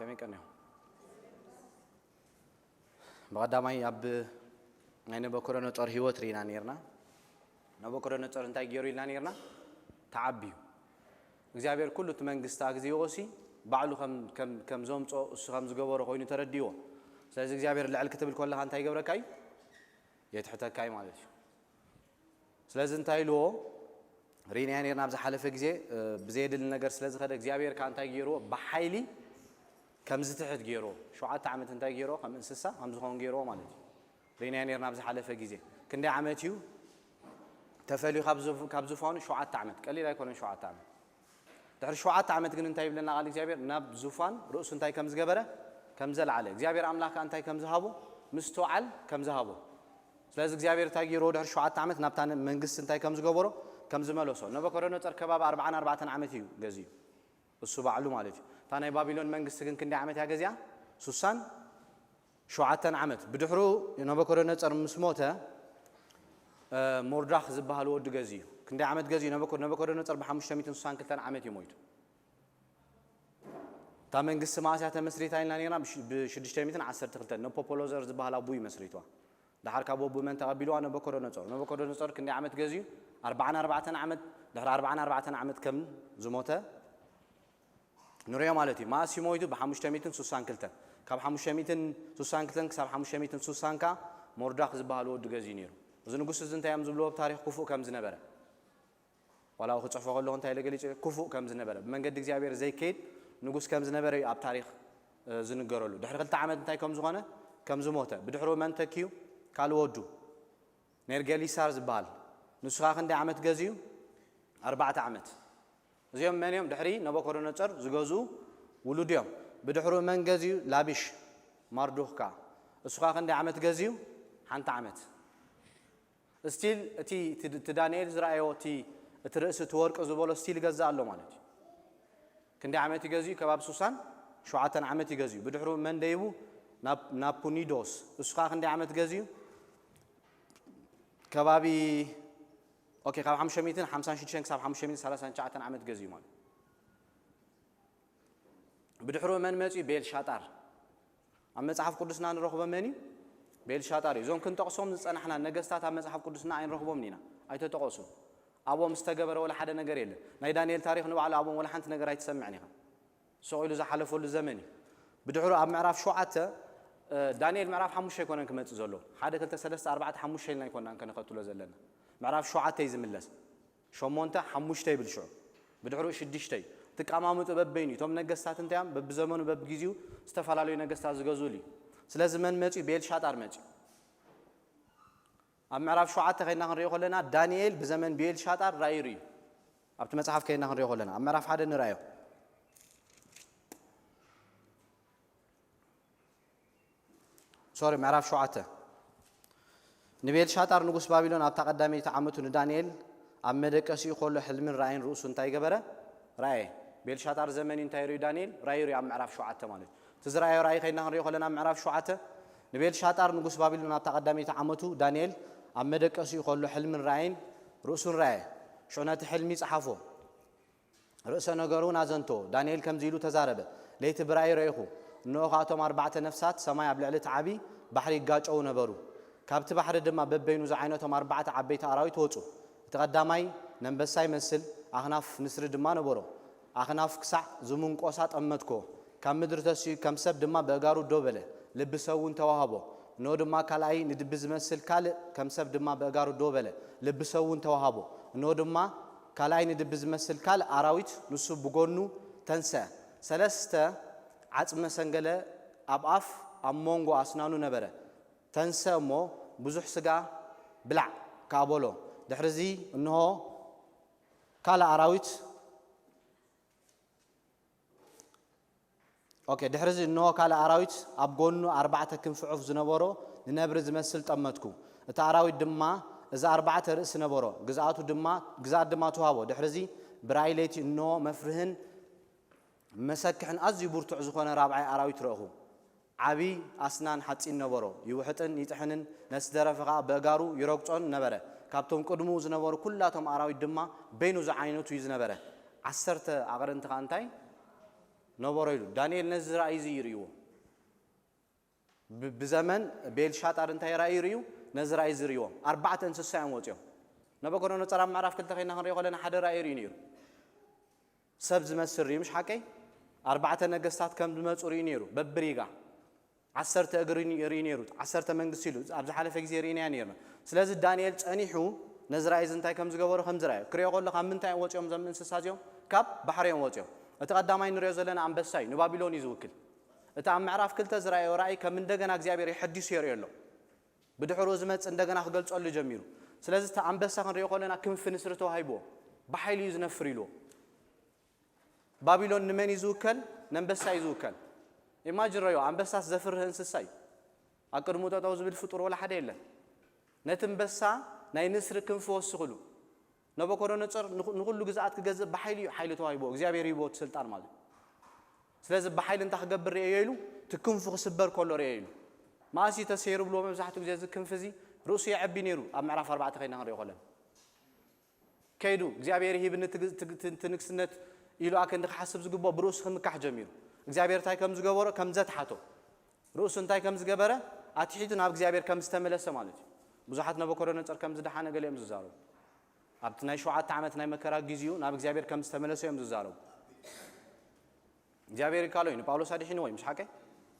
ከመይ ቀኒኹም? ብቐዳማይ ኣብ ናይ ነቦኮደነጾር ህይወት ርኢና ነይርና። ነቦኮደነጾር እንታይ ገይሩ ኢልና ነይርና? ተዓብዩ። እግዚኣብሔር ኩሉ እቲ መንግስቲ ኣግዚኦሲ ባዕሉ ከም ከም ከም ዘምጾ እሱ ከም ዝገበሮ ኮይኑ ተረዲዎ። ስለዚ እግዚኣብሔር ልዕል ክትብል ከለኻ እንታይ ይገብረካ እዩ? የትሕተካ እዩ ማለት እዩ። ስለዚ እንታይ ኢልዎ? ርኢናዮ ነይርና ኣብ ዝሓለፈ ግዜ፣ እ፣ ብዘየድሊ ነገር ስለ ዝኸደ እግዚኣብሔር ከኣ እንታይ ገይርዎ? ብሓይሊ ከም ዝትሕት ገይርዎ። ሸውዓተ ዓመት እንታይ ገይርዎ? ከም እንስሳ ከም ዝኸውን ገይርዎ ማለት እዩ። ርኢናዮ ነይርና ኣብ ዝሓለፈ ግዜ። ክንደይ ዓመት እዩ ተፈልዩ ካብ ዙፍ-፣ ካብ ዙፋኑ? ሸውዓተ ዓመት። ቀሊል ኣይኮነን ሸውዓተ ዓመት። ድሕሪ ሸውዓተ ዓመት ግን እንታይ ይብለና ቃል እግዚኣብሔር? ናብ ዙፋን ርእሱ እንታይ ከም ዝገበረ? ከም ዘልዓለ። እግዚኣብሔር ኣምላኽ ከኣ እንታይ ከም ዝሃቦ? ምስትውዓል ከም ዝሃቦ። ስለዚ እግዚኣብሔር እንታይ ገይርዎ? ድሕሪ ሸውዓተ ዓመት ናብታ መንግስቲ እንታይ ከም ዝገበሮ? ከም ዝመለሶ። ነቦኮደነጾር ከባቢ ኣርብዓን ኣርባዕተን ዓመት እዩ ገዚኡ። እሱ ባዕሉ ማለት እዩ። እታ ናይ ባቢሎን መንግስቲ ግን ክንደይ ዓመት እያ ገዚኣ? ሱሳን ሸውዓተን ዓመት። ብድሕሩ ነቦኮደነጾር ምስ ሞተ፣ እ፣ ሞርዳኽ ዝበሃል ወዱ ገዚኡ። ክንደይ ዓመት ገዚኡ? ነቦኮ-፣ ነቦኮደነጾር ብሓሙሽተ ሚእትን ሱሳን ክልተን ዓመት እዩ ሞይቱ። እታ መንግስቲ መኣስ እያ ተመስሪታ ኢልና ነይርና? ብሽ-፣ ብሽዱሽተ ሚእትን ዓሰርተ ክልተን ነፖፖሎዘር ዝበሃል ኣቦ እዩ መስሪትዋ። ደሓር ካብ ኣቦ መን ተቐቢልዋ? ነቦኮደነጾር። ነቦኮደነጾር ክንደይ ዓመት ገዚኡ? ኣርብዓን ኣርባዕተን ዓመት። ድሕሪ ኣርብዓን ኣርባዕተን ዓመት ከም ዝሞተ ንሪኦ ማለት እዩ። መኣስ እዩ ሞይቱ? ብሓሙሽተ ሚእትን ሱሳን ክልተን። ካብ ሓሙሽተ ሚእትን ሱሳን ክልተን ክሳብ ሓሙሽተ ሚእትን ሱሳን ከኣ ሞርዳኽ ዝበሃል ወዱ ገዚኡ ነይሩ። እዚ ንጉስ እዚ እንታይ እዮም ዝብልዎ ኣብ ታሪኽ? ክፉእ ከም ዝነበረ። ዋላ ክጽሕፎ ከለኹ እንታይ ኢለ ገሊጸ? ክፉእ ከም ዝነበረ፣ ብመንገዲ እግዚኣብሔር ዘይከይድ ንጉስ ከም ዝነበረ እዩ ኣብ ታሪኽ፣ እ፣ ዝንገረሉ። ድሕሪ ክልተ ዓመት እንታይ ከም ዝኾነ? ከም ዝሞተ። ብድሕሩ መን ተኪኡ? ካልእ ወዱ ኔርጌሊሳር ዝበሃል። ንሱ ኸኣ ክንደይ ዓመት ገዚኡ? ኣርባዕተ ዓመት። እዚኦም መን እዮም? ድሕሪ ነቦኮደነጾር ዝገዝኡ ውሉድ እዮም። ብድሕሩ መን ገዚኡ? ላቢሽ ማርዱኽ ከኣ። እሱ ኸኣ ክንደይ ዓመት ገዚኡ? ሓንቲ ዓመት። ስቲል እቲ፣ እቲ፣ እቲ ዳንኤል ዝረኣዮ እቲ፣ እቲ ርእሲ እቲ ወርቂ ዝበሎ ስቲል ይገዝእ ኣሎ ማለት እዩ። ክንደይ ዓመት ይገዝኡ? ከባቢ ሱሳን ሸውዓተን ዓመት ይገዝኡ። ብድሕሩ መን ደይቡ? ናብ-፣ ናፑኒዶስ። እሱ ኸኣ ክንደይ ዓመት ገዝኡ? ከባቢ፣ ኦኬ፣ ካብ ሓሙሽተ ሚእትን ሓምሳን ሽዱሽተን ክሳብ ሓሙሽተ ሚእትን ሰላሳን ትሽዓተን ዓመት ገዝኡ ማለት እዩ። ብድሕሩ መን መጺኡ? ቤልሻጣር። ኣብ መጽሓፍ ቅዱስና ንረኽቦ መን እዩ? ቤልሻጣር እዩ። እዞም ክንጠቕሶም ዝጸናሕና ነገስታት ኣብ መጽሓፍ ቅዱስና ኣይንረኽቦምን ኢና። ኣይተጠቐሱን። ኣብኦም ዝተገበረ ወላ ሓደ ነገር የለን። ናይ ዳንኤል ታሪኽ ንባዕሉ ኣብኦም ወላ ሓንቲ ነገር ኣይትሰምዕን ኢኻ። ስቕ ኢሉ ዝሓለፈሉ ዘመን እዩ። ብድሕሩ ኣብ ምዕራፍ ሸውዓተ፣ እ፣ ዳንኤል ምዕራፍ ሓሙሽተ ኣይኮነን ክመጽእ ዘሎ። ሓደ፣ ክልተ፣ ሰለስተ፣ ኣርባዕተ፣ ሓሙሽተ ኢልና ኣይኮናን ከነኸትሎ ዘለና። ምዕራፍ ሸውዓተ እዩ ዝምለስ። ሸሞንተ፣ ሓሙሽተ ይብል ሽዑ። ብድሕሪኡ ሽዱሽተ እዩ። እቲ ኣቀማምጥኡ በበይኑ እዩ። እቶም ነገስታት እንታይ እዮም? በብዘመኑ በብግዜኡ ዝተፈላለዩ ነገስታት ዝገዝኡሉ እዩ። ስለዚ መን መጺኡ? ቤልሻጣር መጺኡ። ኣብ ምዕራፍ ሸውዓተ ከይድና ክንሪኦ ከለና ዳንኤል ብዘመን ቤልሻጣር ራእዩ ርእዩ። ኣብቲ መጽሓፍ ከይድና ክንሪኦ ከለና ኣብ ምዕራፍ ሓደ ንርኣዮ። ሶሪ፣ ምዕራፍ ሸውዓተ። ንቤልሻጣር ንጉስ ባቢሎን ኣብታ ቀዳመይቲ ዓመቱ ንዳንኤል ኣብ መደቀሲኡ ከሎ ሕልምን ራእይን ርእሱ እንታይ ገበረ? ራእየ። ቤልሻጣር ዘመን እንታይ ርእዩ ዳንኤል? ራእዩ ርእዩ ኣብ ምዕራፍ ሸውዓተ ማለት እዩ። እቲ ዝረኣዮ ራእይ ከይድና ክንሪኦ ከለና ኣብ ምዕራፍ ሸውዓተ፣ ንቤልሻጣር ንጉስ ባቢሎን ኣብታ ቀዳመይቲ ዓመቱ ዳንኤል ኣብ መደቀሲኡ ከሎ ሕልምን ራእይን ርእሱን ራእየ። ሽዑ ነቲ ሕልሚ ጸሓፎ። ርእሰ ነገሩ እውን ኣዘንተዎ። ዳንኤል ከምዚ ኢሉ ተዛረበ፣ ለይቲ ብራእይ ረኢኹ፣ እንሆ፣ ከኣቶም ኣርባዕተ ነፍሳት ሰማይ ኣብ ልዕሊ እቲ ዓቢ ባሕሪ ይጋጨዉ ነበሩ። ካብቲ ባሕሪ ድማ በበይኑ ዝዓይነቶም ኣርባዕተ ዓበይቲ ኣራዊት ወጹ። እቲ ቀዳማይ ነንበሳ ይመስል፣ ኣኽናፍ ንስሪ ድማ ነበሮ። ኣኽናፍ ክሳዕ ዝምንቆሳ ጠመትኮ። ካብ ምድሪ ተሲኡ ከም ሰብ ድማ በእጋሩ ደው በለ። ልቢ ሰብ እውን ተዋህቦ። እንሆ ድማ ካልኣይ ንድቢ ዝመስል ካልእ ከም ሰብ ድማ በእጋሩ ደው በለ። ልቢ ሰብ እውን ተዋህቦ። እንሆ ድማ ካልኣይ ንድቢ ዝመስል ካልእ ኣራዊት ንሱ ብጎኑ ተንስአ። ሰለስተ ዓጽሚ መሰንገለ ኣብ ኣፍ ኣብ መንጎ ኣስናኑ ነበረ። ተንስአ እሞ ብዙሕ ስጋ ብላዕ ከኣ በሎ። ድሕርዚ እንሆ ካልእ ኣራዊት ኦኬ፣ ድሕርዚ እንሆ ካልእ ኣራዊት ኣብ ጎኑ ኣርባዕተ ክንፊ ዑፍ ዝነበሮ ንነብሪ ዝመስል ጠመትኩ። እቲ ኣራዊት ድማ እዚ ኣርባዕተ ርእሲ ነበሮ፣ ግዝኣቱ ድማ፣ ግዝኣት ድማ ተዋህቦ። ድሕርዚ ብራእይ ለይቲ እንሆ መፍርህን መሰክሕን ኣዝዩ ብርቱዕ ዝኾነ ራብዓይ ኣራዊት ረእኹ። ዓቢ ኣስናን ሓጺን ነበሮ፣ ይውሕጥን ይጥሕንን ነቲ ዝደረፈ ኸኣ በእጋሩ ይረግጾን ነበረ። ካብቶም ቅድምኡ ዝነበሩ ኩላቶም ኣራዊት ድማ በይኑ ዝዓይነቱ እዩ ዝነበረ። ዓሰርተ ኣቕርንቲ ኸኣ እንታይ ነበሮ ኢሉ። ዳንኤል ነዚ ራእይ እዚ ይርእይዎ። ብ- ብዘመን ቤልሻጣር እንታይ ራእይ ይርእዩ? ነዚ ራእይ ዝርእይዎም ኣርባዕተ እንስሳ እዮም ወፂኦም። ነበኮዶነፀር ኣብ ምዕራፍ ክልተ ከይና ክንሪኦ ከለና ሓደ ራእይ ርእዩ ነይሩ። ሰብ ዝመስል ርእዩ፣ ምሽ ሓቀይ? ኣርባዕተ ነገስታት ከም ዝመፁ ርእዩ ነይሩ። በብሪጋ ዓሰርተ እግሪ ርእዩ ነይሩ። ዓሰርተ መንግስቲ ኢሉ ኣብ ዝሓለፈ ግዜ ርእናያ ነይርና። ስለዚ ዳንኤል ፀኒሑ ነዚ ራእይ እዚ እንታይ ከም ዝገበሮ ከም ዝረኣዩ ክሪኦ ከሎ ካብ ምንታይ እዮም ወፂኦም? ዘም እንስሳ እዚኦም ካብ ባሕሪ እዮም ወፂኦም። እቲ ቀዳማይ ንሪኦ ዘለና ኣንበሳ እዩ፣ ንባቢሎን እዩ ዝውክል። እቲ ኣብ ምዕራፍ ክልተ ዝረኣዮ ራእይ ከም እንደገና እግዚኣብሔር የሐዲሱ የርእዮ ኣሎ። ብድሕሩ ዝመጽእ እንደገና ክገልጸሉ ጀሚሩ። ስለዚ እቲ ኣንበሳ ክንሪኦ ከለና ክንፊ ንስሪ ተዋሂብዎ፣ ብሓይሊ እዩ ዝነፍር ኢልዎ። ባቢሎን ንመን እዩ ዝውከል? ነንበሳ እዩ ዝውከል። ኢማጅን ረዮ፣ ኣንበሳስ ዘፍርህ እንስሳ እዩ። ኣብ ቅድሙ ጠጠው ዝብል ፍጡር ወላ ሓደ የለን። ነቲ ኣንበሳ ናይ ንስሪ ክንፊ ወስኽሉ። ነበኮዶነጾር ንኹ- ንኹሉ ግዝኣት ክገዝእ ብሓይሊ እዩ ሓይሊ ተዋሂብዎ፣ እግዚኣብሔር ሂብዎ እቲ ስልጣን ማለት እዩ። ስለዚ ብሓይሊ እንታይ ክገብር ርእየዮ ኢሉ? እቲ ክንፉ ክስበር ከሎ ርእየ ኢሉ። መኣስ እዩ ተሰይሩ ብልዎ? መብዛሕትኡ ግዜ እዚ ክንፊ እዚ ርእሱ የዕቢ ነይሩ። ኣብ ምዕራፍ ኣርባዕተ ከይና ክንሪኦ ከለና ከይዱ እግዚኣብሔር ሂብኒ ትግ- ትግ- ት- ትንግስነት ኢሉ ኣከንዲ ክሓስብ ዝግብኦ ብርእሱ ክምካሕ ጀሚሩ። እግዚኣብሔር እንታይ ከም ዝገበሮ ከም ዘትሓቶ ርእሱ እንታይ ከም ዝገበረ ኣትሒቱ ናብ እግዚኣብሔር ከም ዝተመለሰ ማለት እዩ። ብዙሓት ነበኮዶነጾር ከም ዝደሓነ ገሊኦም ዝዛረቡ ኣብቲ ናይ ሸውዓተ ዓመት ናይ መከራ ግዜኡ ናብ እግዚኣብሔር ከም ዝተመለሰ እዮም ዝዛረቡ። እግዚኣብሔር ይካሎ እዩ ንጳውሎስ ኣድሒንዎ እዩ፣ ምሽ ሓቀይ?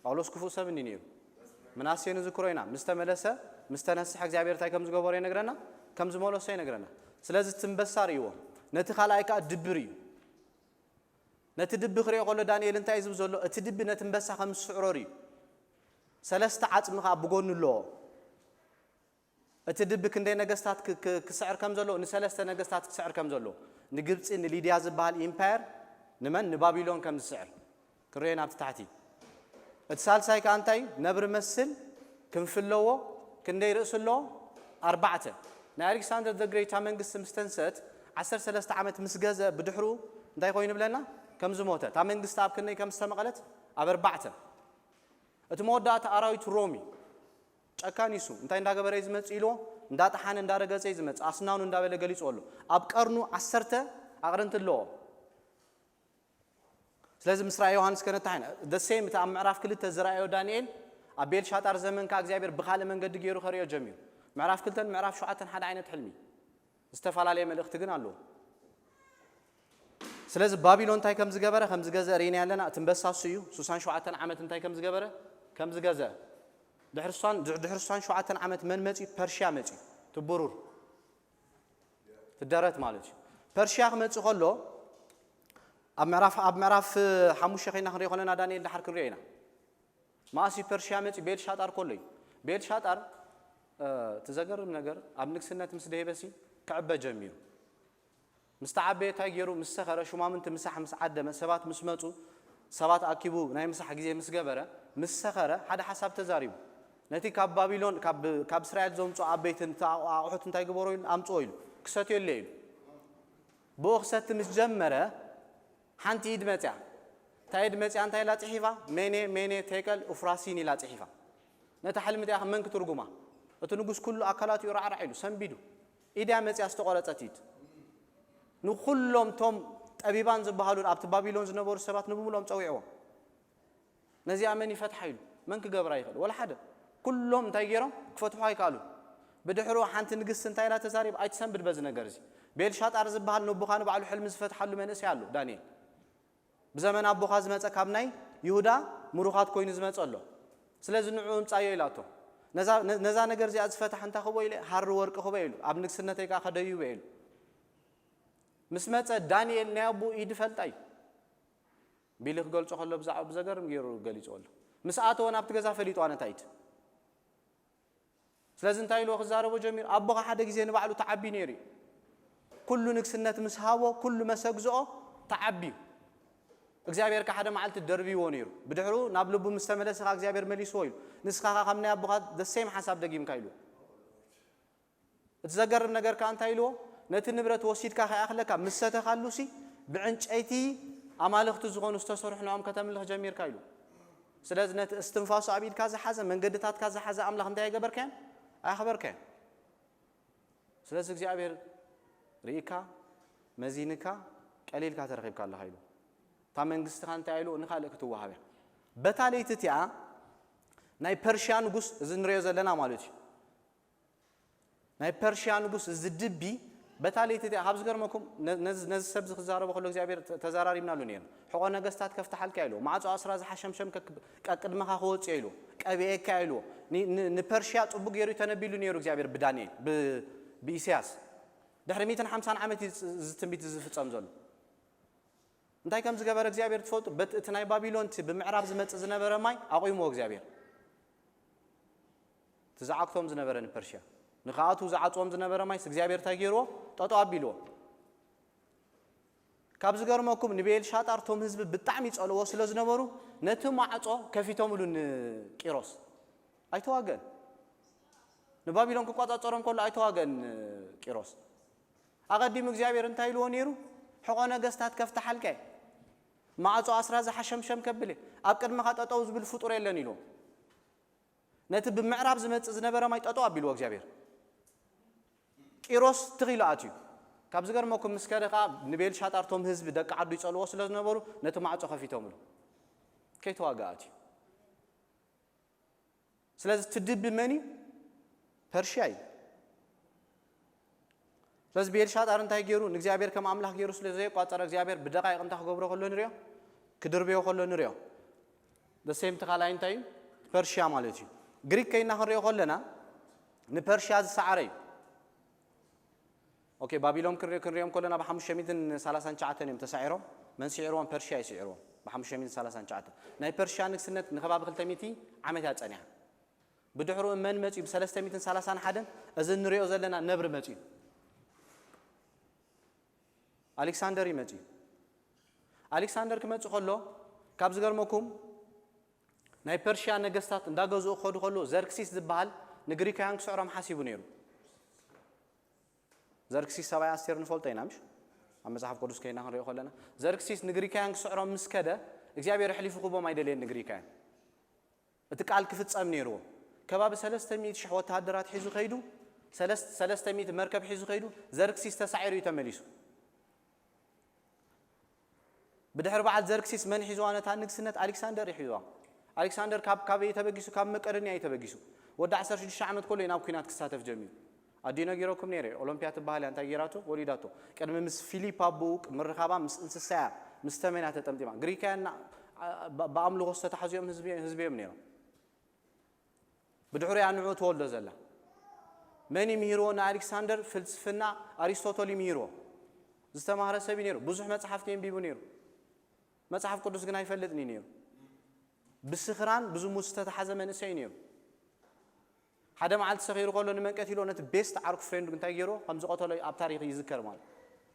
ጳውሎስ ክፉእ ሰብ እንዲ ነይሩ። ምናሴ ንዝክሮ ኢና፣ ምስ ተመለሰ ምስ ተነስሐ እግዚኣብሔር እንታይ ከም ዝገበሮ ይነግረና፣ ከም ዝመለሶ ይነግረና። ስለዚ እቲ ኣንበሳ ርእይዎ፣ ነቲ ካልኣይ ከዓ ድቢ ርእዩ። ነቲ ድቢ ክሪኦ ከሎ ዳንኤል እንታይ እዩ ዝብል ዘሎ? እቲ ድቢ ነቲ ኣንበሳ ከም ዝስዕሮ ርእዩ። ሰለስተ ዓፅሚ ከዓ ብጎኑ ኣለዎ። እቲ ድቢ ክንደይ ነገስታት ክ- ክ- ክስዕር ከም ዘለዎ፣ ንሰለስተ ነገስታት ክስዕር ከም ዘለዎ፣ ንግብፂ፣ ንሊድያ ዝበሃል ኢምፓየር፣ ንመን? ንባቢሎን ከም ዝስዕር ክርኤ ናብቲ ታሕቲ። እቲ ሳልሳይ ከዓ እንታይ? ነብሪ መስል ክንፊ ኣለዎ። ክንደይ ርእሲ ኣለዎ? ኣርባዕተ። ናይ ኣሌክሳንደር ዘ ግሬት እታ መንግስቲ ምስ ተንሰት ዓሰርተ ሰለስተ ዓመት ምስ ገዘ ብድሕሩ እንታይ ኮይኑ ብለና? ከም ዝሞተ። እታ መንግስቲ ኣብ ክንደይ ከም ዝተመቐለት? ኣብ ኣርባዕተ። እቲ መወዳእታ ኣራዊት ሮም እዩ። ጨካን እዩ እሱ። እንታይ እንዳገበረ እዩ ዝመጽእ ኢልዎ? እንዳጠሓነ እንዳረገጸ እዩ ዝመጽእ። ኣስናኑ እንዳበለ ገሊጽዎ ኣሎ። ኣብ ቀርኑ ዓሰርተ ኣቕርንቲ ኣለዎ። ስለዚ ምስ ራእይ ዮሃንስ ከነታሓይና the same እቲ ኣብ ምዕራፍ ክልተ ዝረኣዮ ዳንኤል ኣብ ቤልሻጣር ዘመን ከኣ እግዚኣብሔር ብኻልእ መንገዲ ገይሩ ከርእዮ ጀሚሩ። ምዕራፍ ክልተን ምዕራፍ ሸውዓተን ሓደ ዓይነት ሕልሚ ዝተፈላለየ መልእኽቲ ግን ኣለዎ። ስለዚ ባቢሎን እንታይ ከም ዝገበረ ከም ዝገዘ ርኢና ኣለና። እቲ ኣንበሳ እሱ እዩ። ስሳን ሸውዓተን ዓመት እንታይ ከም ዝገበረ ከም ዝገዘ ድሕሪ ስሳን ድሕሪ ስሳን ሸውዓተን ዓመት መን መጺ? ፐርሽያ መጺ። ትብሩር ትደረት ማለት እዩ። ፐርሽያ ክመጽእ ከሎ ኣብ ምዕራፍ ኣብ ምዕራፍ ሓሙሽተ ኮይና ክንሪኦ ከለና ዳንኤል ድሓር ክንሪኦ ኢና። ማእሲ ፐርሽያ መጺ ቤልሻጣር ከሎ እዩ። ቤልሻጣር እቲ ዘገርም ነገር ኣብ ንግስነት ምስ ደሄበሲ ክዕበ ጀሚሩ። ምስ ተዓበየ እንታይ ገይሩ? ምስ ሰኸረ፣ ሹማምንቲ ምሳሕ ምስ ዓደመ፣ ሰባት ምስ መጹ፣ ሰባት ኣኪቡ ናይ ምሳሕ ግዜ ምስ ገበረ፣ ምስ ሰኸረ ሓደ ሓሳብ ተዛሪቡ። ነቲ ካብ ባቢሎን ካብ ካብ እስራኤል ዘምጽኦ ዓበይቲ ኣቑሑት እንታይ ግበሮ ኢሉ? ኣምጽኦ ኢሉ። ክሰትዮ ኢለ ኢሉ። ብኡ ክሰቲ ምስ ጀመረ ሓንቲ ኢድ መጽያ። እታ ኢድ መጽያ እንታይ ኢላ ጽሒፋ? ሜኔ ሜኔ ቴቀል ኡፍራሲን ኢላ ጽሒፋ። ነታ ሕልሚ እቲኣ መን ክትርጉማ? እቲ ንጉስ ኩሉ ኣካላት እዩ ራዕራዕ ኢሉ ሰንቢዱ። ኢድያ መጽያ ዝተቖረጸት ኢድ። ንኹሎም ቶም ጠቢባን ዝበሃሉ ኣብቲ ባቢሎን ዝነበሩ ሰባት ንብምሎም ጸዊዕዎም። ነዚኣ መን ይፈትሓ ኢሉ? መን ክገብራ ይኽእል? ወላ ሓደ። ኩሎም እንታይ ገይሮም? ክፈትሑ ኣይከኣሉን። ብድሕሩ ሓንቲ ንግስቲ እንታይ ኢላ ተዛሪብ? ኣይትሰንብድ በዚ ነገር እዚ። ቤልሻጣር ዝበሃል ነቦኻ ንባዕሉ ሕልሚ ዝፈትሓሉ መንእሰይ ኣሎ፣ ዳንኤል። ብዘመን ኣቦኻ ዝመጸ ካብ ናይ ይሁዳ ምሩኻት ኮይኑ ዝመጸ ኣሎ። ስለዚ ንዑ እምጻዮ ኢላቶ። ነዛ ነ- ነዛ ነገር እዚኣ ዝፈታሕ እንታይ ክቦ ኢለ ሃሪ ወርቂ ክቦ ኢሉ ኣብ ንግስነተይ ከኣ ከደይበ ኢሉ። ምስ መጸ ዳንኤል ናይ ኣቦኡ ኢድ ፈልጣ እዩ። ቢሊ ክገልጾ ከሎ ብዛዕባ ብዘገርም ገይሩ ገሊጾ ኣሎ። ምስ ኣተወ ናብቲ ገዛ ፈሊጡ ኣነ እንታይ ኢድ ስለዚ እንታይ ኢልዎ ክዛረቦ ጀሚሩ? ኣቦኻ ሓደ ግዜ ንባዕሉ ተዓቢ ነይሩ እዩ። ኩሉ ንግስነት ምስ ሃቦ ኩሉ መሰግዝኦ ተዓቢ እዩ። እግዚኣብሔር ከ ሓደ መዓልቲ ደርብይዎ ነይሩ። ብድሕሩ ናብ ልቡ ምስ ተመለሰ ከ እግዚኣብሔር መሊስዎ ኢሉ። ንስኻ ከ ከም ናይ ኣቦኻ the same ሓሳብ ደጊምካ ኢልዎ። እቲ ዘገርም ነገር ከ እንታይ ኢልዎ? ነቲ ንብረት ወሲድካ ከይኣኽለካ ምስ ሰተኻሉ ሲ ብዕንጨይቲ ኣማልኽቲ ዝኾኑ ዝተሰርሑ ንኦም ከተምልኽ ጀሚርካ ኢሉ። ስለዚ ነቲ እስትንፋሱ ኣብ ኢድካ ዝሓዘ መንገድታትካ ዝሓዘ ኣምላኽ እንታይ ኣይገበርካዮን? ኣያኽበርካዮን። ስለዚ እግዚኣብሔር ርኢካ መዚንካ ቀሊልካ ተረኺብካ ኣለኻ ኢሉ። እታ መንግስቲ ከ እንታይ ኢሉ ንኻልእ ክትወሃብ እያ። በታ ለይቲ እቲኣ ናይ ፐርሽያ ንጉስ፣ እዚ ንሪኦ ዘለና ማለት እዩ። ናይ ፐርሽያ ንጉስ እዚ ድቢ በታ ለይቲ እቲኣ፣ ካብ ዝገርመኩም ነ- ነዚ ነዚ ሰብ እዚ ክዛረቦ ከሎ እግዚኣብሔር ተ- ተዘራሪብናሉ ነይሩ። ሕቆ ነገስታት ከፍትሓልካ ኢሉ፣ ማዕጾ ኣስራ ዝሓሸምሸም ከ- ቀቅድመኻ ክወፅኦ ኢሉ፣ ቀቢኤካ ኢሉ። ን- ን- ንፐርሽያ ፅቡቅ ገይሩ ተነቢሉ ነይሩ እግዚኣብሔር ብዳንኤል ብ- ብኢሳያስ። ድሕሪ ሚእትን ሓምሳን ዓመት እዩ እዚ ትንቢት እዚ ዝፍፀም ዘሎ። እንታይ ከም ዝገበረ እግዚኣብሔር ትፈልጡ? በቲ እቲ ናይ ባቢሎን እቲ ብምዕራብ ዝመጽእ ዝነበረ ማይ ኣቑምዎ እግዚኣብሔር። እቲ ዝዓግቶም ዝነበረ ንፐርሽያ ንኽኣትዉ ዝዓጽዎም ዝነበረ ማይስ እግዚኣብሔር እንታይ ገይርዎ? ጠጠው ኣቢልዎ። ካብ ዝገርመኩም ንቤልሻጣር እቶም ህዝቢ ብጣዕሚ ይጸልዎ ስለ ዝነበሩ ነቲ ማዕጾ ከፊቶምሉ ንቂሮስ። ኣይተዋገን። ንባቢሎን ክቆጻጸሮም ከሎ ኣይተዋገን ቂሮስ። ኣቐዲሙ እግዚኣብሔር እንታይ ኢልዎ ነይሩ? ሕቆ ነገስታት ከፍትሓልካ እየ። ማዕጾ ኣስራ ዝሓሸምሸም ከብል እየ። ኣብ ቅድመኻ ጠጠው ዝብል ፍጡር የለን ኢልዎ። ነቲ ብምዕራብ ዝመጽእ ዝነበረ ማይ ጠጠው ኣቢልዎ እግዚኣብሔር። ቂሮስ ትኺሉ ኣትዩ። ካብ ዝገርመኩም ምስ ከደ ኸዓ ንቤልሻጣር እቶም ህዝቢ ደቂ ዓዱ ይጸልዎ ስለ ዝነበሩ ነቲ ማዕጾ ከፊቶምሉ። ከይተዋግኣ ኣትዩ። ስለዚ እቲ ድቢ መን እዩ? ፐርሽያ እዩ። ስለዚ ቤልሻጣር እንታይ ገይሩ? ንእግዚኣብሔር ከም ኣምላኽ ገይሩ ስለ ዘየቋጸረ እግዚኣብሔር ብደቃይቕ እንታይ ክገብሮ ከሎ ንሪኦ? ክድርብዮ ከሎ ንሪኦ። The same እቲ ካልኣይ እንታይ እዩ? ፐርሽያ ማለት እዩ። ግሪክ ከይና ክንሪኦ ከለና ንፐርሽያ ዝሰዓረ እዩ። ኦኬ፣ ባቢሎን ክንሪኦ ክንሪኦም ከለና ብ ሓሙሽተ ሚእትን ሰላሳን ትሽዓተን እዮም ተሳዒሮም። መን ስዒርዎም? ፐርሽያ እዩ ስዒርዎም ብ ሓሙሽተ ሚእትን ሰላሳን ትሽዓተን። ናይ ፐርሽያ ንግስነት ንከባቢ ክልተ ሚእቲ ዓመት እያ ጸኒሓ። ብድሕሩ መን መጺኡ? ብ ሰለስተ ሚእትን ሰላሳን ሓደን እዚ እንሪኦ ዘለና ነብሪ መጺኡ። ኣሌክሳንደር እዩ መጺኡ። ኣሌክሳንደር ክመጽእ ከሎ ካብ ዝገርመኩም ናይ ፐርሽያ ነገስታት እንዳገዝኡ ክኸዱ ከሎ ዘርክሲስ ዝበሃል ንግሪካውያን ክስዕሮም ሓሲቡ ነይሩ። ዘርክሲስ ሰብኣይ ኣስቴር ንፈልጦ ኢና ምሽ? ኣብ መጽሓፍ ቅዱስ ከይና ክንሪኦ ከለና ዘርክሲስ ንግሪካውያን ክስዕሮም ምስ ከደ እግዚኣብሔር ኣሕሊፉ ክቦም ኣይደልየን ንግሪካውያን። እቲ ቃል ክፍጸም ነይርዎ። ከባቢ ሰለስተ ሚእቲ ሽሕ ወተሃደራት ሒዙ ከይዱ፣ ሰለስ- ሰለስተ ሚእቲ መርከብ ሒዙ ከይዱ፣ ዘርክሲስ ተሳዒሩ እዩ ተመሊሱ። ብድሕሪ በዓል ዘርክሲስ መን ሒዝዋ ነታ ንግስነት? ኣሌክሳንደር እዩ ሒዝዋ። ኣሌክሳንደር ካብ ካበይ እዩ ተበጊሱ? ካብ መቄዶንያ እዩ ተበጊሱ። ወዲ ዓሰርተ ሽዱሽተ ዓመት ከሎ እዩ ናብ ኲናት ክሳተፍ ጀሚሩ። ኣዲኡ ነጊረኩም ነይረ፣ ኦሎምፒያ ትበሃል እያ። እንታይ ገይራቶ? ወሊዳቶ። ቅድሚ ምስ ፊሊፕ ኣቦኡ ምርኻባ ምስ እንስሳ እያ፣ ምስ ተመን እያ ተጠምጢማ። ግሪካውያን ና- ብ- ብኣምልኾ ዝተታሕዙ እዮም ህዝቢ ህዝቢ እዮም ነይሮም። ብድሕሪኣ ንዑ ትወልዶ ዘላ። መን ይምህርዎ ንኣሌክሳንደር? ፍልስፍና ኣሪስቶቶል ይምህርዎ። ዝተማህረ ሰብ እዩ ነይሩ። ብዙሕ መጽሓፍቲ የንቢቡ ነይሩ። መጽሓፍ ቅዱስ ግን ኣይፈልጥን እዩ ነይሩ። ብስኽራን ብዝሙት ዝተተሓዘ መንእሰይ እዩ ነይሩ። ሓደ መዓልቲ ሰኺሩ ከሎ ንመንቀት ኢሎ ነቲ ቤስት ዓርኩ ፍሬንዱ እንታይ ገይርዎ? ከም ዝቐተሎ ኣብ ታሪኽ ይዝከር ማለት።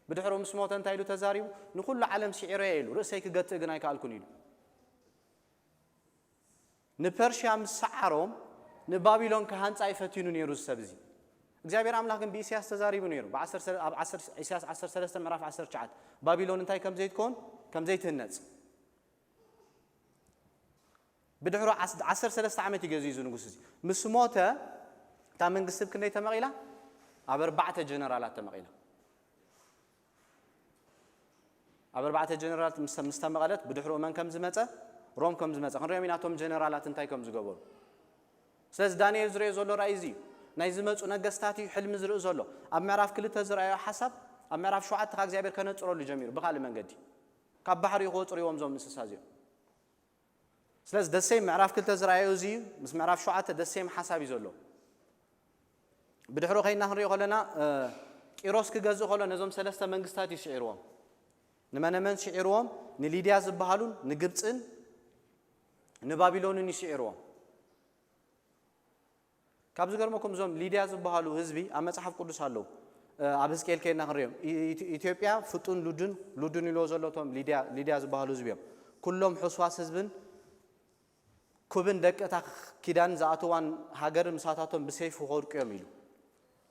ብድሕሪኡ ምስ ሞተ እንታይ ኢሉ ተዛሪቡ? ንኹሉ ዓለም ስዒረዮ ኢሉ፣ ርእሰይ ክገትእ ግን ኣይከኣልኩን ኢሉ። ንፐርሽያ ምስ ሰዓሮም ንባቢሎን ክሃንጻ እዩ ፈቲኑ ነይሩ እዚ ሰብ እዚ። እግዚኣብሔር ኣምላኽ ግን ብኢሳያስ ተዛሪቡ ነይሩ። ብ ዓሰርተ ኣብ ዓሰርተ ኢሳያስ ዓሰርተ ሰለስተ ምዕራፍ ዓሰርተ ትሽዓተ ባቢሎን እንታይ ከም ዘይትኮን ከም ዘይትህነጽ። ብድሕሩ ዓስ- ዓሰርተ ሰለስተ ዓመት እዩ ገዚኡ እዚ ንጉስ እዚ። ምስ ሞተ እታ መንግስቲ ብ ክንደይ ተመቒላ? ኣብ ኣርባዕተ ጀነራላት ተመቒላ። ኣብ ኣርባዕተ ጀነራላት ምስ ምስ ተመቐለት ብድሕሪኡ መን ከም ዝመጸ? ሮም ከም ዝመጸ ክንሪኦም ኢና። እቶም ጀነራላት እንታይ ከም ዝገበሩ። ስለዚ ዳንኤል ዝሪኦ ዘሎ ራእይ እዚ እዩ። ናይ ዝመጹ ነገስታት እዩ ሕልሚ ዝርኢ ዘሎ። ኣብ ምዕራፍ ክልተ ዝረኣዮ ሓሳብ ኣብ ምዕራፍ ሸውዓተ ካብ እግዚኣብሔር ከነጽረሉ ጀሚሩ ብኻልእ መንገዲ። ካብ ባሕሪ እዩ ክወጽርዎም እዞም እንስሳ እዚኦም። ስለዚ ደሴም ምዕራፍ ክልተ ዝረኣዮ እዚ እዩ። ምስ ምዕራፍ ሸውዓተ ደሴም ሓሳብ እዩ ዘሎ። ብድሕሩ ከይና ክንሪኦ ከለና ቂሮስ ክገዝእ ከሎ ነዞም ሰለስተ መንግስታት እዩ ስዒርዎም። ንመነመን ስዒርዎም? ንሊድያ ዝበሃሉን ንግብፅን ንባቢሎንን እዩ ስዒርዎም። ካብ ዝገርመኩም እዞም ሊድያ ዝበሃሉ ህዝቢ ኣብ መፅሓፍ ቅዱስ ኣለዉ። ኣብ ህዝቅኤል ከይና ክንሪኦም ኢትዮጵያ ፍጡን ሉድን ሉድን ኢልዎ ዘሎ እቶም ሊድያ ዝበሃሉ ህዝቢ እዮም። ኩሎም ሕስዋስ ህዝብን ኩብን ደቂ እታ ኪዳን ዝኣትዋን ሃገርን ምሳታቶም ብሰይፊ ክወድቁ እዮም ኢሉ።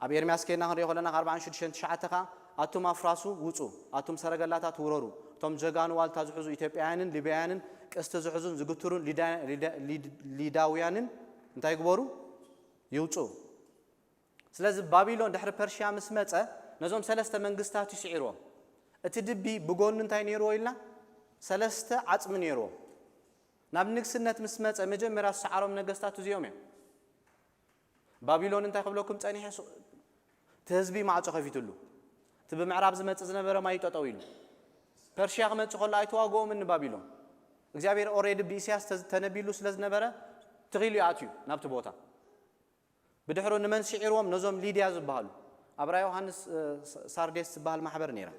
ኣብ ኤርምያስ ከይና ክንሪኦ ከለና ካብ ኣርባዓን ሽዱሽተን ትሽዓተ ከኣ ኣቱም ኣፍራሱ ውጹ፣ ኣቱም ሰረገላታት ውረሩ፣ እቶም ጀጋኑ ዋልታ ዝሕዙ ኢትዮጵያውያንን ሊብያውያንን ቅስቲ ዝሕዙን ዝግትሩን ሊዳውያንን እንታይ ግበሩ? ይውጹ። ስለዚ ባቢሎን ድሕሪ ፐርሽያ ምስ መጸ ነዞም ሰለስተ መንግስታት እዩ ስዒርዎም። እቲ ድቢ ብጎኑ እንታይ ነይርዎ ኢልና? ሰለስተ ዓጽሚ ነይርዎም። ናብ ንግስነት ምስ መጸ መጀመርያ ዝሰዓሮም ነገስታት እዚኦም እዮም። ባቢሎን እንታይ ክብለኩም ጸኒሐ? ሱ-፣ እቲ ህዝቢ ማዕጾ ከፊትሉ፣ እቲ ብምዕራብ ዝመጽእ ዝነበረ ማይ ጠጠው ኢሉ። ፐርሽያ ክመጽእ ከሎ ኣይተዋግኦምን ንባቢሎን። እግዚኣብሔር ኦሬዲ ብኢሳያስ ተ-፣ ተነቢሉ ስለ ዝነበረ ትኺሉ ይኣትዩ ናብቲ ቦታ። ብድሕሩ ንመን ስዒርዎም? ነዞም ሊድያ ዝበሃሉ። ኣብ ራእይ ዮሃንስ፣ እ፣ ሳ-፣ ሳርዴስ ዝበሃል ማሕበር ነይራ።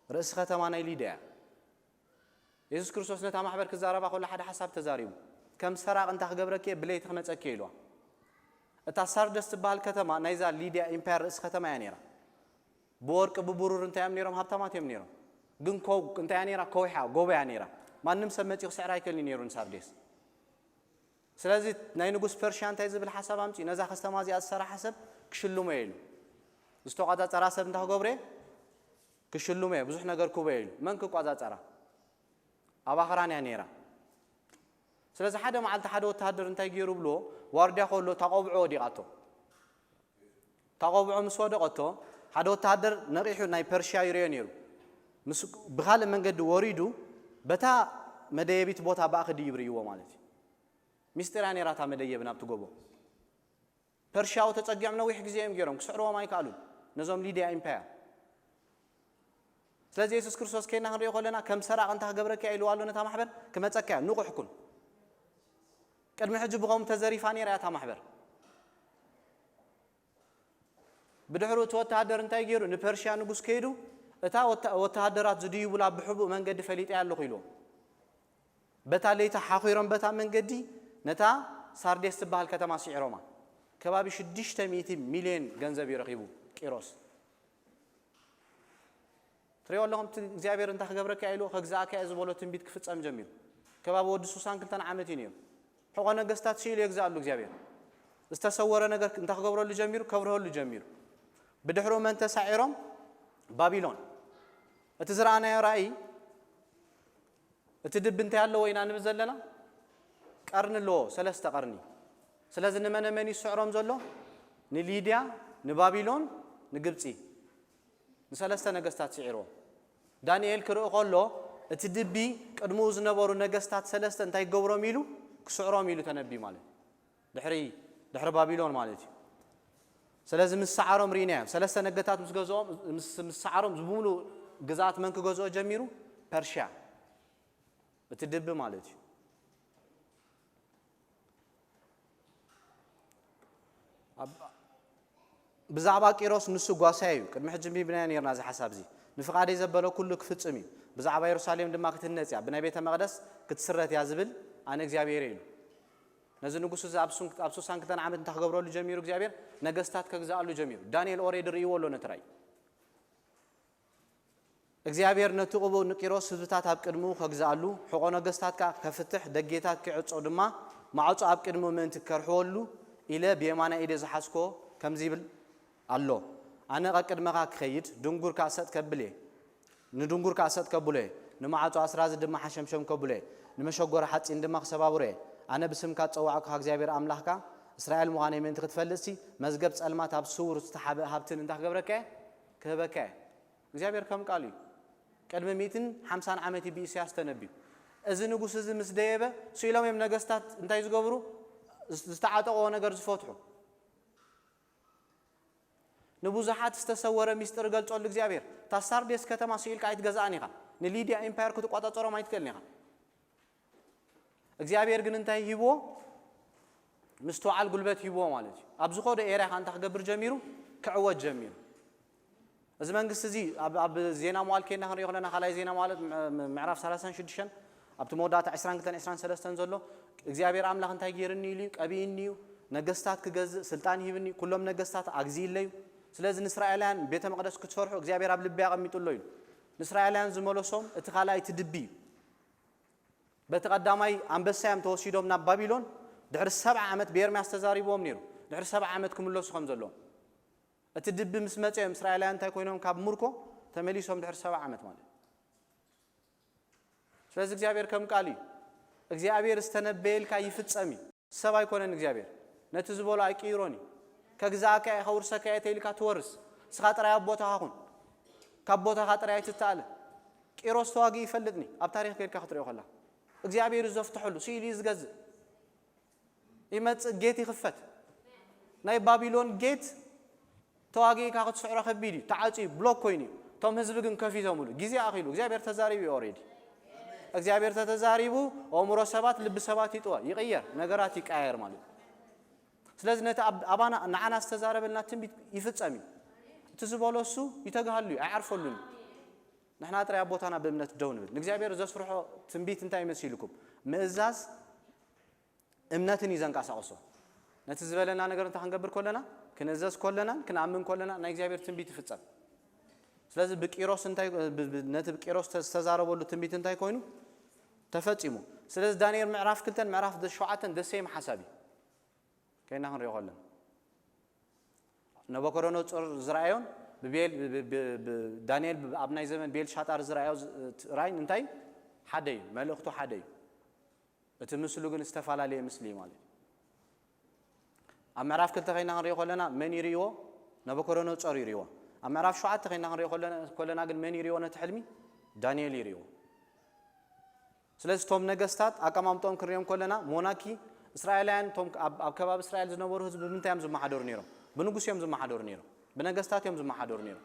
ርእሲ ከተማ ናይ ሊድያ እያ። የሱስ ክርስቶስ ነታ ማሕበር ክዛረባ ከሎ ሓደ ሓሳብ ተዛሪቡ። ከም ሰራቕ እንታ ክገብረኪ እየ፣ ብለይቲ ክመጸኪ እየ ኢልዋ። እታ ሳርደስ ትበሃል ከተማ ናይዛ ሊድያ ኢምፓየር ርእሲ ከተማ እያ ነይራ። ብወርቂ ብብሩር እንታይ እዮም ነይሮም? ሃብታማት እዮም ነይሮም። ግን ኮው እንታይ እያ ነይራ? ከውሒ እያ፣ ጎቦ እያ ነይራ። ማንም ሰብ መጺኡ ክስዕራ ኣይክእልን እዩ ነይሩ ንሳርዴስ። ስለዚ ናይ ንጉስ ፐርሽያ እንታይ ዝብል ሓሳብ ኣምጺኡ? ነዛ ከተማ እዚኣ ዝሰራሓ ሰብ ክሽልሞ እየ ኢሉ። ዝተቋጻጸራ ሰብ እንታይ ክገብሮ እየ? ክሽልሞ እየ፣ ብዙሕ ነገር ክህቦ እየ ኢሉ። መን ክቋጻጸራ? ኣብ ኣኽራን እያ ነይራ። ስለዚ ሓደ መዓልቲ ሓደ ወተሃደር እንታይ ገይሩ ብሎ? ዋርድያ ከሎ እታ ቆብዖ ወዲቓቶ። እታ ቆብዖ ምስ ወደቐቶ ሓደ ወተሃደር ነቒሑ ናይ ፐርሽያ ይርእዮ ነይሩ። ምስ፣ ብኻልእ መንገዲ ወሪዱ በታ መደየቢት ቦታ ብኣ ክድይብ ርእይዎ ማለት እዩ። ሚስጢር እያ ነይራ እታ መደየቢ ናብቲ ጎቦ። ፐርሽያዊ ተጸጊዖም ነዊሕ ግዜ እዮም ገይሮም፣ ክስዕርዎም ኣይከኣሉን ነዞም ሊድያ ኢምፓየር። ስለዚ የሱስ ክርስቶስ ከይና ክንሪኦ ከለና ከም ሰራቕ እንታ ክገብረካ ኢልዋ ኣሎ ነታ ማሕበር፣ ክመጸካ እያ፣ ንቑሕ ኩን። ቅድሚ ሕጂ ብኸምኡ ተዘሪፋ ነይራ እያ እታ ማሕበር። ብድሕሩ እቲ ወተሃደር እንታይ ገይሩ? ንፐርሽያ ንጉስ ከይዱ፣ እታ ወተ-፣ ወተሃደራት ዝድይቡላ ብሕቡእ መንገዲ ፈሊጠያ ኣለኹ ኢልዎም። በታ ለይቲ ሓኺሮም በታ መንገዲ ነታ ሳርዴስ ትበሃል ከተማ ስዒሮማ። ከባቢ ሽዱሽተ ሚእቲ ሚልዮን ገንዘብ እዩ ረኺቡ ቂሮስ። ትሪኦ ኣለኹም፣ እቲ እግዚኣብሔር እንታይ ክገብረካ ኢሉ ከግዛእካ እየ ዝበሎ ትንቢት ክፍጸም ጀሚሩ። ከባቢ ወዲ ሱሳን ክልተን ዓመት እዩ ነይሩ። ሕቆ ነገስታት ስኢሉ የግዛእሉ እግዚኣብሔር። ዝተሰወረ ነገር እንታይ ክገብረሉ ጀሚሩ? ከብርሀሉ ጀሚሩ። ብድሕሪኡ መን ተሳዒሮም? ባቢሎን። እቲ ዝረኣናዮ ራእይ፣ እቲ ድቢ እንታይ ኣለዎ ኢና ንብል ዘለና? ቀርኒ ኣለዎ፣ ሰለስተ ቀርኒ። ስለዚ ንመነ መን እዩ ዝስዕሮም ዘሎ? ንሊድያ፣ ንባቢሎን፣ ንግብጺ። ንሰለስተ ነገስታት ስዒርዎም። ዳንኤል ክርኢ ከሎ እቲ ድቢ ቅድምኡ ዝነበሩ ነገስታት ሰለስተ እንታይ ክገብሮም ኢሉ? ክስዕሮም ኢሉ ተነቢ ማለት እዩ። ድሕሪ፣ ድሕሪ ባቢሎን ማለት እዩ። ስለዚ ምስ ሰዓሮም ርኢናዮም። ሰለስተ ነገታት ምስ ገዝኦም፣ ምስ፣ ምስ ሰዓሮም ብምሉእ ግዝኣት መን ክገዝኦ ጀሚሩ? ፐርሽያ። እቲ ድቢ ማለት እዩ። ኣብ-፣ ብዛዕባ ቂሮስ ንሱ ጓሳይ እዩ። ቅድሚ ሕጂ ኣንቢብናዮ ነይርና እዚ ሓሳብ እዚ። "ንፍቓደይ ዘበለ ኩሉ ክፍጽም እዩ። ብዛዕባ የሩሳሌም ድማ ክትህነጽ እያ፣ ብናይ ቤተ መቕደስ ክትስረት እያ ዝብል ኣነ እግዚኣብሔር እየ" ኢሉ። ነዚ ንጉስ እዚ ኣብ ሱን-፣ ኣብ ሱሳን ክልተን ዓመት እንታይ ክገብረሉ ጀሚሩ እግዚኣብሔር? ነገስታት ከግዝኣሉ ጀሚሩ። ዳንኤል ኦሬዲ ርእይዎ ኣሎ ነቲ ራእይ። እግዚኣብሔር ነቲ ቅቡእ ንቂሮስ ህዝብታት ኣብ ቅድሚኡ ከግዝኣሉ፣ ሕቖ ነገስታት ከኣ ከፍትሕ፣ ደጌታት ክዕጾ ድማ፣ ማዕጾ ኣብ ቅድሚኡ ምእንቲ ከርሕወሉ ኢለ ብየማናይ ኢደ ዝሓዝኮ ከምዚ ይብል ኣሎ፣ ኣነ ቀቅድመኻ ክኸይድ፣ ድንጉር ከኣ ሰጥ ከብል እየ። ንድንጉር ከኣ ሰጥ ከብሎ እየ። ንማዕጾ ኣስራዚ ድማ ሓሸምሸም ከብሎ እየ። ንመሸጎሪ ሓጺን ድማ ክሰባብሮ እየ። ኣነ ብስምካ ዝጸዋዕኩኻ እግዚኣብሔር ኣምላኽካ እስራኤል ምዃነይ ምእንቲ ክትፈልጥሲ፣ መዝገብ ጸልማት ኣብ ስዉር ዝተሓብአ ሃብትን እንታይ ክገብረካ እየ? ክህበካ እየ። እግዚኣብሔር ከም ቃሉ እዩ። ቅድሚ ሚእትን ሓምሳን ዓመት እዩ ብኢሳያስ ተነብዩ። እዚ ንጉስ እዚ ምስ ደየበ፣ ስኢሎም እዮም ነገስታት እንታይ ዝገብሩ? ዝተዓጠቕዎ ነገር ዝፈትሑ። ንብዙሓት ዝተሰወረ ሚስጥር ገልጸሉ እግዚኣብሔር። እታ ሳርዴስ ከተማ ስኢልካ ኣይትገዝኣን ኢኻ። ንሊድያ ኢምፓየር ክትቆጻጸሮም ኣይትክእልን ኢኻ። እግዚኣብሔር ግን እንታይ ሂብዎ? ምስትውዓል ጉልበት ሂብዎ ማለት እዩ። ኣብ ዝኾዶ ኤርያ ኸኣ እንታይ ክገብር ጀሚሩ? ክዕወት ጀሚሩ። እዚ መንግስቲ እዚ ኣብ፣ ኣብ ዜና መዋዕል ኬድና ክንሪኦ ከለና፣ ካልኣይ ዜና መዋዕል ም-፣ ም-፣ ምዕራፍ ሰላሳን ሽዱሽተን ኣብቲ መወዳእታ ዕስራን ክልተን ዕስራን ሰለስተን ዘሎ እግዚኣብሔር ኣምላኽ እንታይ ገይርኒ ኢሉ እዩ፣ ቀቢእኒ እዩ፣ ነገስታት ክገዝእ ስልጣን ሂብኒ፣ ኩሎም ነገስታት ኣግዚእለዩ። ስለዚ ንእስራኤላውያን ቤተ መቕደስ ክትሰርሑ እግዚኣብሔር ኣብ ልቢ ኣቐሚጡ ኣሎ ኢሉ። ንእስራኤላውያን ዝመለሶም እቲ ካልኣይ እቲ ድቢ እዩ። በቲ ቀዳማይ ኣንበሳ እዮም ተወሲዶም ናብ ባቢሎን። ድሕሪ ሰብዓ ዓመት ብኤርምያስ ተዛሪብዎም ነይሩ። ድሕሪ ሰብዓ ዓመት ክምለሱ ከም ዘለዎም። እቲ ድቢ ምስ መጸ እዮም እስራኤላውያን እንታይ ኮይኖም ካብ ምርኮ ተመሊሶም ድሕሪ ሰብዓ ዓመት ማለት እዩ። ስለዚ እግዚኣብሔር ከም ቃል እዩ። እግዚኣብሔር ዝተነበየልካ ይፍጸም እዩ። ሰብ ኣይኮነን እግዚኣብሔር። ነቲ ዝበሎ ኣይቅይሮን እዩ። ከግዛእካ እየ፣ ከውርሰካ እየ ተይልካ ትወርስ። ንስኻ ጥራይ ኣብ ቦታኻ ኩን። ካብ ቦታኻ ጥራይ ኣይትተኣለ። ቂሮስ ተዋጊኡ ይፈልጥኒ ኣብ ታሪኽ ጌርካ ክትሪኦ ከላ እግዚኣብሔር እዩ ዘፍትሐሉ ስኢሉ እዩ ዝገዝእ ይመጽእ ጌት ይኽፈት ናይ ባቢሎን ጌት ተዋጊእካ ክትስዕሮ ከቢድ እዩ ተዓፅዩ ብሎክ ኮይኑ እዩ እቶም ህዝቢ ግን ከፊቶምሉ ግዜ ኣኺሉ እግዚኣብሔር ተዛሪቡ እዩ ኦሬዲ እግዚኣብሔር ተተዛሪቡ ኣእምሮ ሰባት ልቢ ሰባት ይጥወ ይቕየር ነገራት ይቀያየር ማለት እዩ ስለዚ ነቲ ኣባና ንዓና ዝተዛረበልና ትንቢት ይፍጸም እዩ እቲ ዝበሎ እሱ ይተግሃሉ እዩ ኣይዓርፈሉን እዩ ንሕና ጥራይ ኣብ ቦታና ብእምነት ደው ንብል ንእግዚኣብሔር ዘስርሖ ትንቢት እንታይ ይመስልኩም ምእዛዝ እምነትን እዩ ዘንቀሳቕሶ ነቲ ዝበለና ነገር እንታይ ክንገብር ከለና ክንእዘዝ ከለናን ክንኣምን ከለና ናይ እግዚኣብሔር ትንቢት ይፍጸም ስለዚ ብቂሮስ እንታይ ነቲ ብቂሮስ ዝተዛረበሉ ትንቢት እንታይ ኮይኑ ተፈጺሙ ስለዚ ዳንኤል ምዕራፍ ክልተን ምዕራፍ ሸውዓተን ደሰይም ሓሳብ እዩ ከይና ክንሪኦ ከለና ነበኮዶኖጾር ዝረኣዮን ዳንኤል ኣብ ናይ ዘመን ቤልሻጣር ዝረኣዮ ራይን እንታይ ሓደ እዩ መልእኽቱ ሓደ እዩ እቲ ምስሉ ግን ዝተፈላለየ ምስሊ እዩ ማለት እዩ ኣብ ምዕራፍ ክልተ ከይና ክንሪኦ ከለና መን ይርእዎ ነበኮዶኖጾር ይርእዎ ኣብ ምዕራፍ ሸውዓተ ከይና ክንሪኦ ከለና ግን መን ይርእዎ ነቲ ሕልሚ ዳንኤል ይርእዎ ስለዚ እቶም ነገስታት ኣቀማምጦም ክንሪኦም ከለና ሞናኪ እስራኤላውያን እቶም ኣብ ከባቢ እስራኤል ዝነበሩ ህዝቢ ብምንታይ እዮም ዝመሓደሩ ነይሮም ብንጉስ እዮም ዝመሓደሩ ነይሮም ብነገስታት እዮም ዝመሓደሩ ነይሮም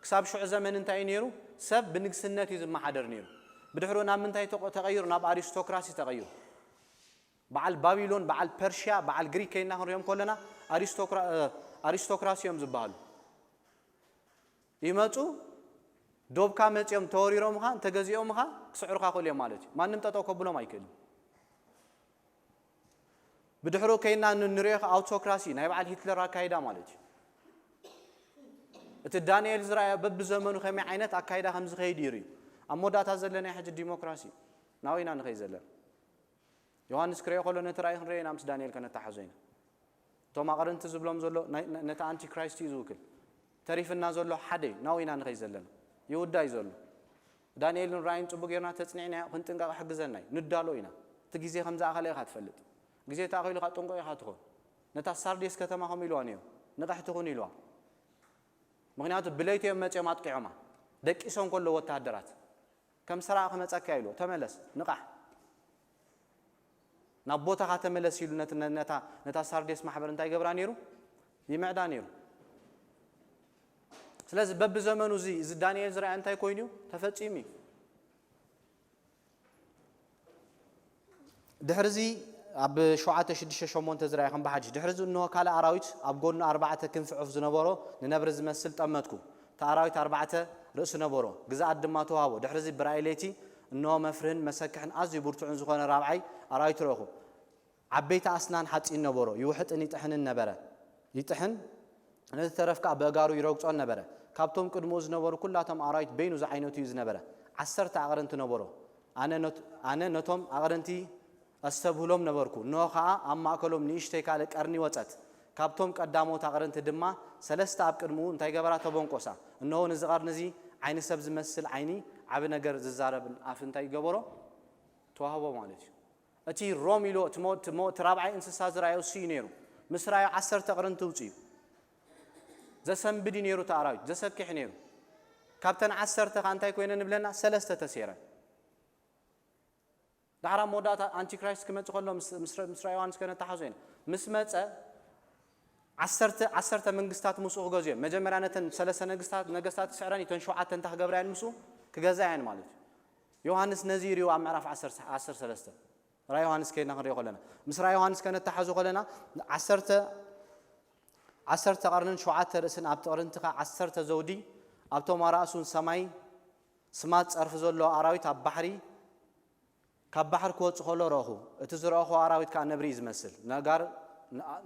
ክሳብ ሽዑ ዘመን እንታይ እዩ ነይሩ ሰብ ብንግስነት እዩ ዝመሓደር ነይሩ ብድሕሩ ናብ ምንታይ ተቐይሩ ናብ ኣሪስቶክራሲ ተቐይሩ በዓል ባቢሎን በዓል ፐርሽያ በዓል ግሪክ ከይና ክንሪኦም ከለና ኣሪስቶክራሲ እዮም ዝበሃሉ ይመፁ ዶብካ መፂኦም ተወሪሮምኻ እንተገዚኦምኻ ክስዕሩኻ ክእሉ እዮም ማለት እዩ ማንም ጠጠው ከብሎም ኣይክእልን ብድሕሩ ከይና ንሪኦ ኣውቶክራሲ ናይ በዓል ሂትለር ኣካይዳ ማለት እዩ እቲ ዳንኤል ዝረኣዮ በብዘመኑ ከመይ ዓይነት ኣካይዳ ከም ዝኸይድ ይርዩ ኣብ መወዳእታ ዘለና ሕጂ ዲሞክራሲ ናው ኢና ንኸይ ዘለና ዮሃንስ ክሪኦ ከሎ ነቲ ራእይ ክንሪኦ ኢና ምስ ዳንኤል ከነተሓዞ ኢና እቶም ኣቕርንቲ ዝብሎም ዘሎ ነቲ ኣንቲክራይስት እዩ ዝውክል ተሪፍና ዘሎ ሓደ እዩ ናው ኢና ንኸይ ዘለና ይውዳ እዩ ዘሎ ዳንኤልን ራእይን ፅቡቅ ጌርና ተፅኒዕና ክንጥንቀቕ ሕግዘና እዩ ንዳሎ ኢና እቲ ግዜ ከም ዝኣኸለ ኢኻ ትፈልጥ ግዜ ተኣኺሉ ኢኻ ጥንቆ ኢኻ ትኾን ነታ ሳርዴስ ከተማ ከም ኢልዋ ነይሩ ንቕሕቲ ኩን ኢልዋ ምክንያቱ ብለይቲ እዮም መፅኦም ኣጥቂዖማ ደቂሶም ከሎ ወተሃደራት ከም ሰራቂ ክመፀካ ኢሉ ተመለስ ንቃሕ ናብ ቦታኻ ተመለስ ኢሉ ነታ ሳርዴስ ማሕበር እንታይ ገብራ ነይሩ ይምዕዳ ነይሩ ስለዚ በብዘመኑ እዚ እዚ ዳንኤል ዝረኣየ እንታይ ኮይኑ እዩ ተፈፂሙ እዩ ድሕርዚ ኣብ ሸውዓተ ሽዱሽተ ሸሞንተ ዝረኣየ ከም ብሓድሽ ድሕርዚ እንሆ ካልእ ኣራዊት ኣብ ጎኑ ኣርባዕተ ክንፊ ዑፍ ዝነበሮ ንነብሪ ዝመስል ጠመትኩ እቲ ኣራዊት ኣርባዕተ ርእሲ ነበሮ ግዝኣት ድማ ተዋህቦ ድሕርዚ ብራእይ ለይቲ እንሆ መፍርህን መሰክሕን ኣዝዩ ብርቱዕን ዝኾነ ራብዓይ ኣራዊት ረእኹ ዓበይቲ ኣስናን ሓፂን ነበሮ ይውሕጥን ይጥሕንን ነበረ ይጥሕን ነቲ ተረፍ ከዓ ብእጋሩ ይረግጾን ነበረ። ካብቶም ቅድምኡ ዝነበሩ ኩላቶም ኣራዊት በይኑ ዝዓይነቱ እዩ ዝነበረ። ዓሰርተ ኣቕርንቲ ነበሮ። ኣነ ነቶም ኣቕርንቲ ኣስተብህሎም ነበርኩ። እንሆ ኸዓ ኣብ ማእከሎም ንእሽተይ ካልእ ቀርኒ ወጸት። ካብቶም ቀዳሞት ኣቕርንቲ ድማ ሰለስተ ኣብ ቅድምኡ እንታይ ገበራ? ተቦንቆሳ። እንሆ ንዚ ቀርኒ እዚ ዓይኒ ሰብ ዝመስል ዓይኒ፣ ዓቢ ነገር ዝዛረብ ኣፍ እንታይ ገበሮ? ተዋህቦ ማለት እዩ። እቲ ሮም ኢልዎ እቲ ሞ- እቲ ሞ- እቲ ራብዓይ እንስሳ ዝረኣዮ እሱ እዩ ነይሩ። ምስ ረኣዮ ዓሰርተ ኣቕርንቲ ውፅኡ። ዘሰንብድ እዩ ነይሩ እቲ ኣራዊት፣ ዘሰክሕ ነይሩ። ካብተን ዓሰርተ ከዓ እንታይ ኮይነን ንብለና? ሰለስተ ተሴረን። ዳሕራ መወዳእታ ኣንቲክራይስት ክመፅእ ከሎ ምስ ምስ ምስ ዮሃንስ ከነተሓዞ ኢና። ምስ መፀ ዓሰርተ ዓሰርተ መንግስታት ምስኡ ክገዝኡ እዮም። መጀመርያ ነተን ሰለስተ ነግስታት ነገስታት ክስዕረን እዩ። እተን ሸውዓተ እንታይ ክገብራ እየን? ምስኡ ክገዝኣ እየን ማለት እዩ። ዮሃንስ ነዚ ይሪኡ ኣብ ምዕራፍ ዓሰርተ ዓሰርተ ሰለስተ ራእይ ዮሃንስ ከይድና ክንሪኦ ከለና ምስ ራእይ ዮሃንስ ከነተሓዞ ከለና ዓሰርተ ዓሰርተ ቀርንን ሸውዓተ ርእስን ኣብቲ ቅርንቲ ከዓ ዓሰርተ ዘውዲ ኣብቶም ኣራእሱን ሰማይ ስማት ጸርፊ ዘለዎ ኣራዊት ኣብ ባሕሪ ካብ ባሕሪ ክወጽእ ከሎ ረእኹ። እቲ ዝረእኹ ኣራዊት ከኣ ነብሪ እዩ ዝመስል። ነጋር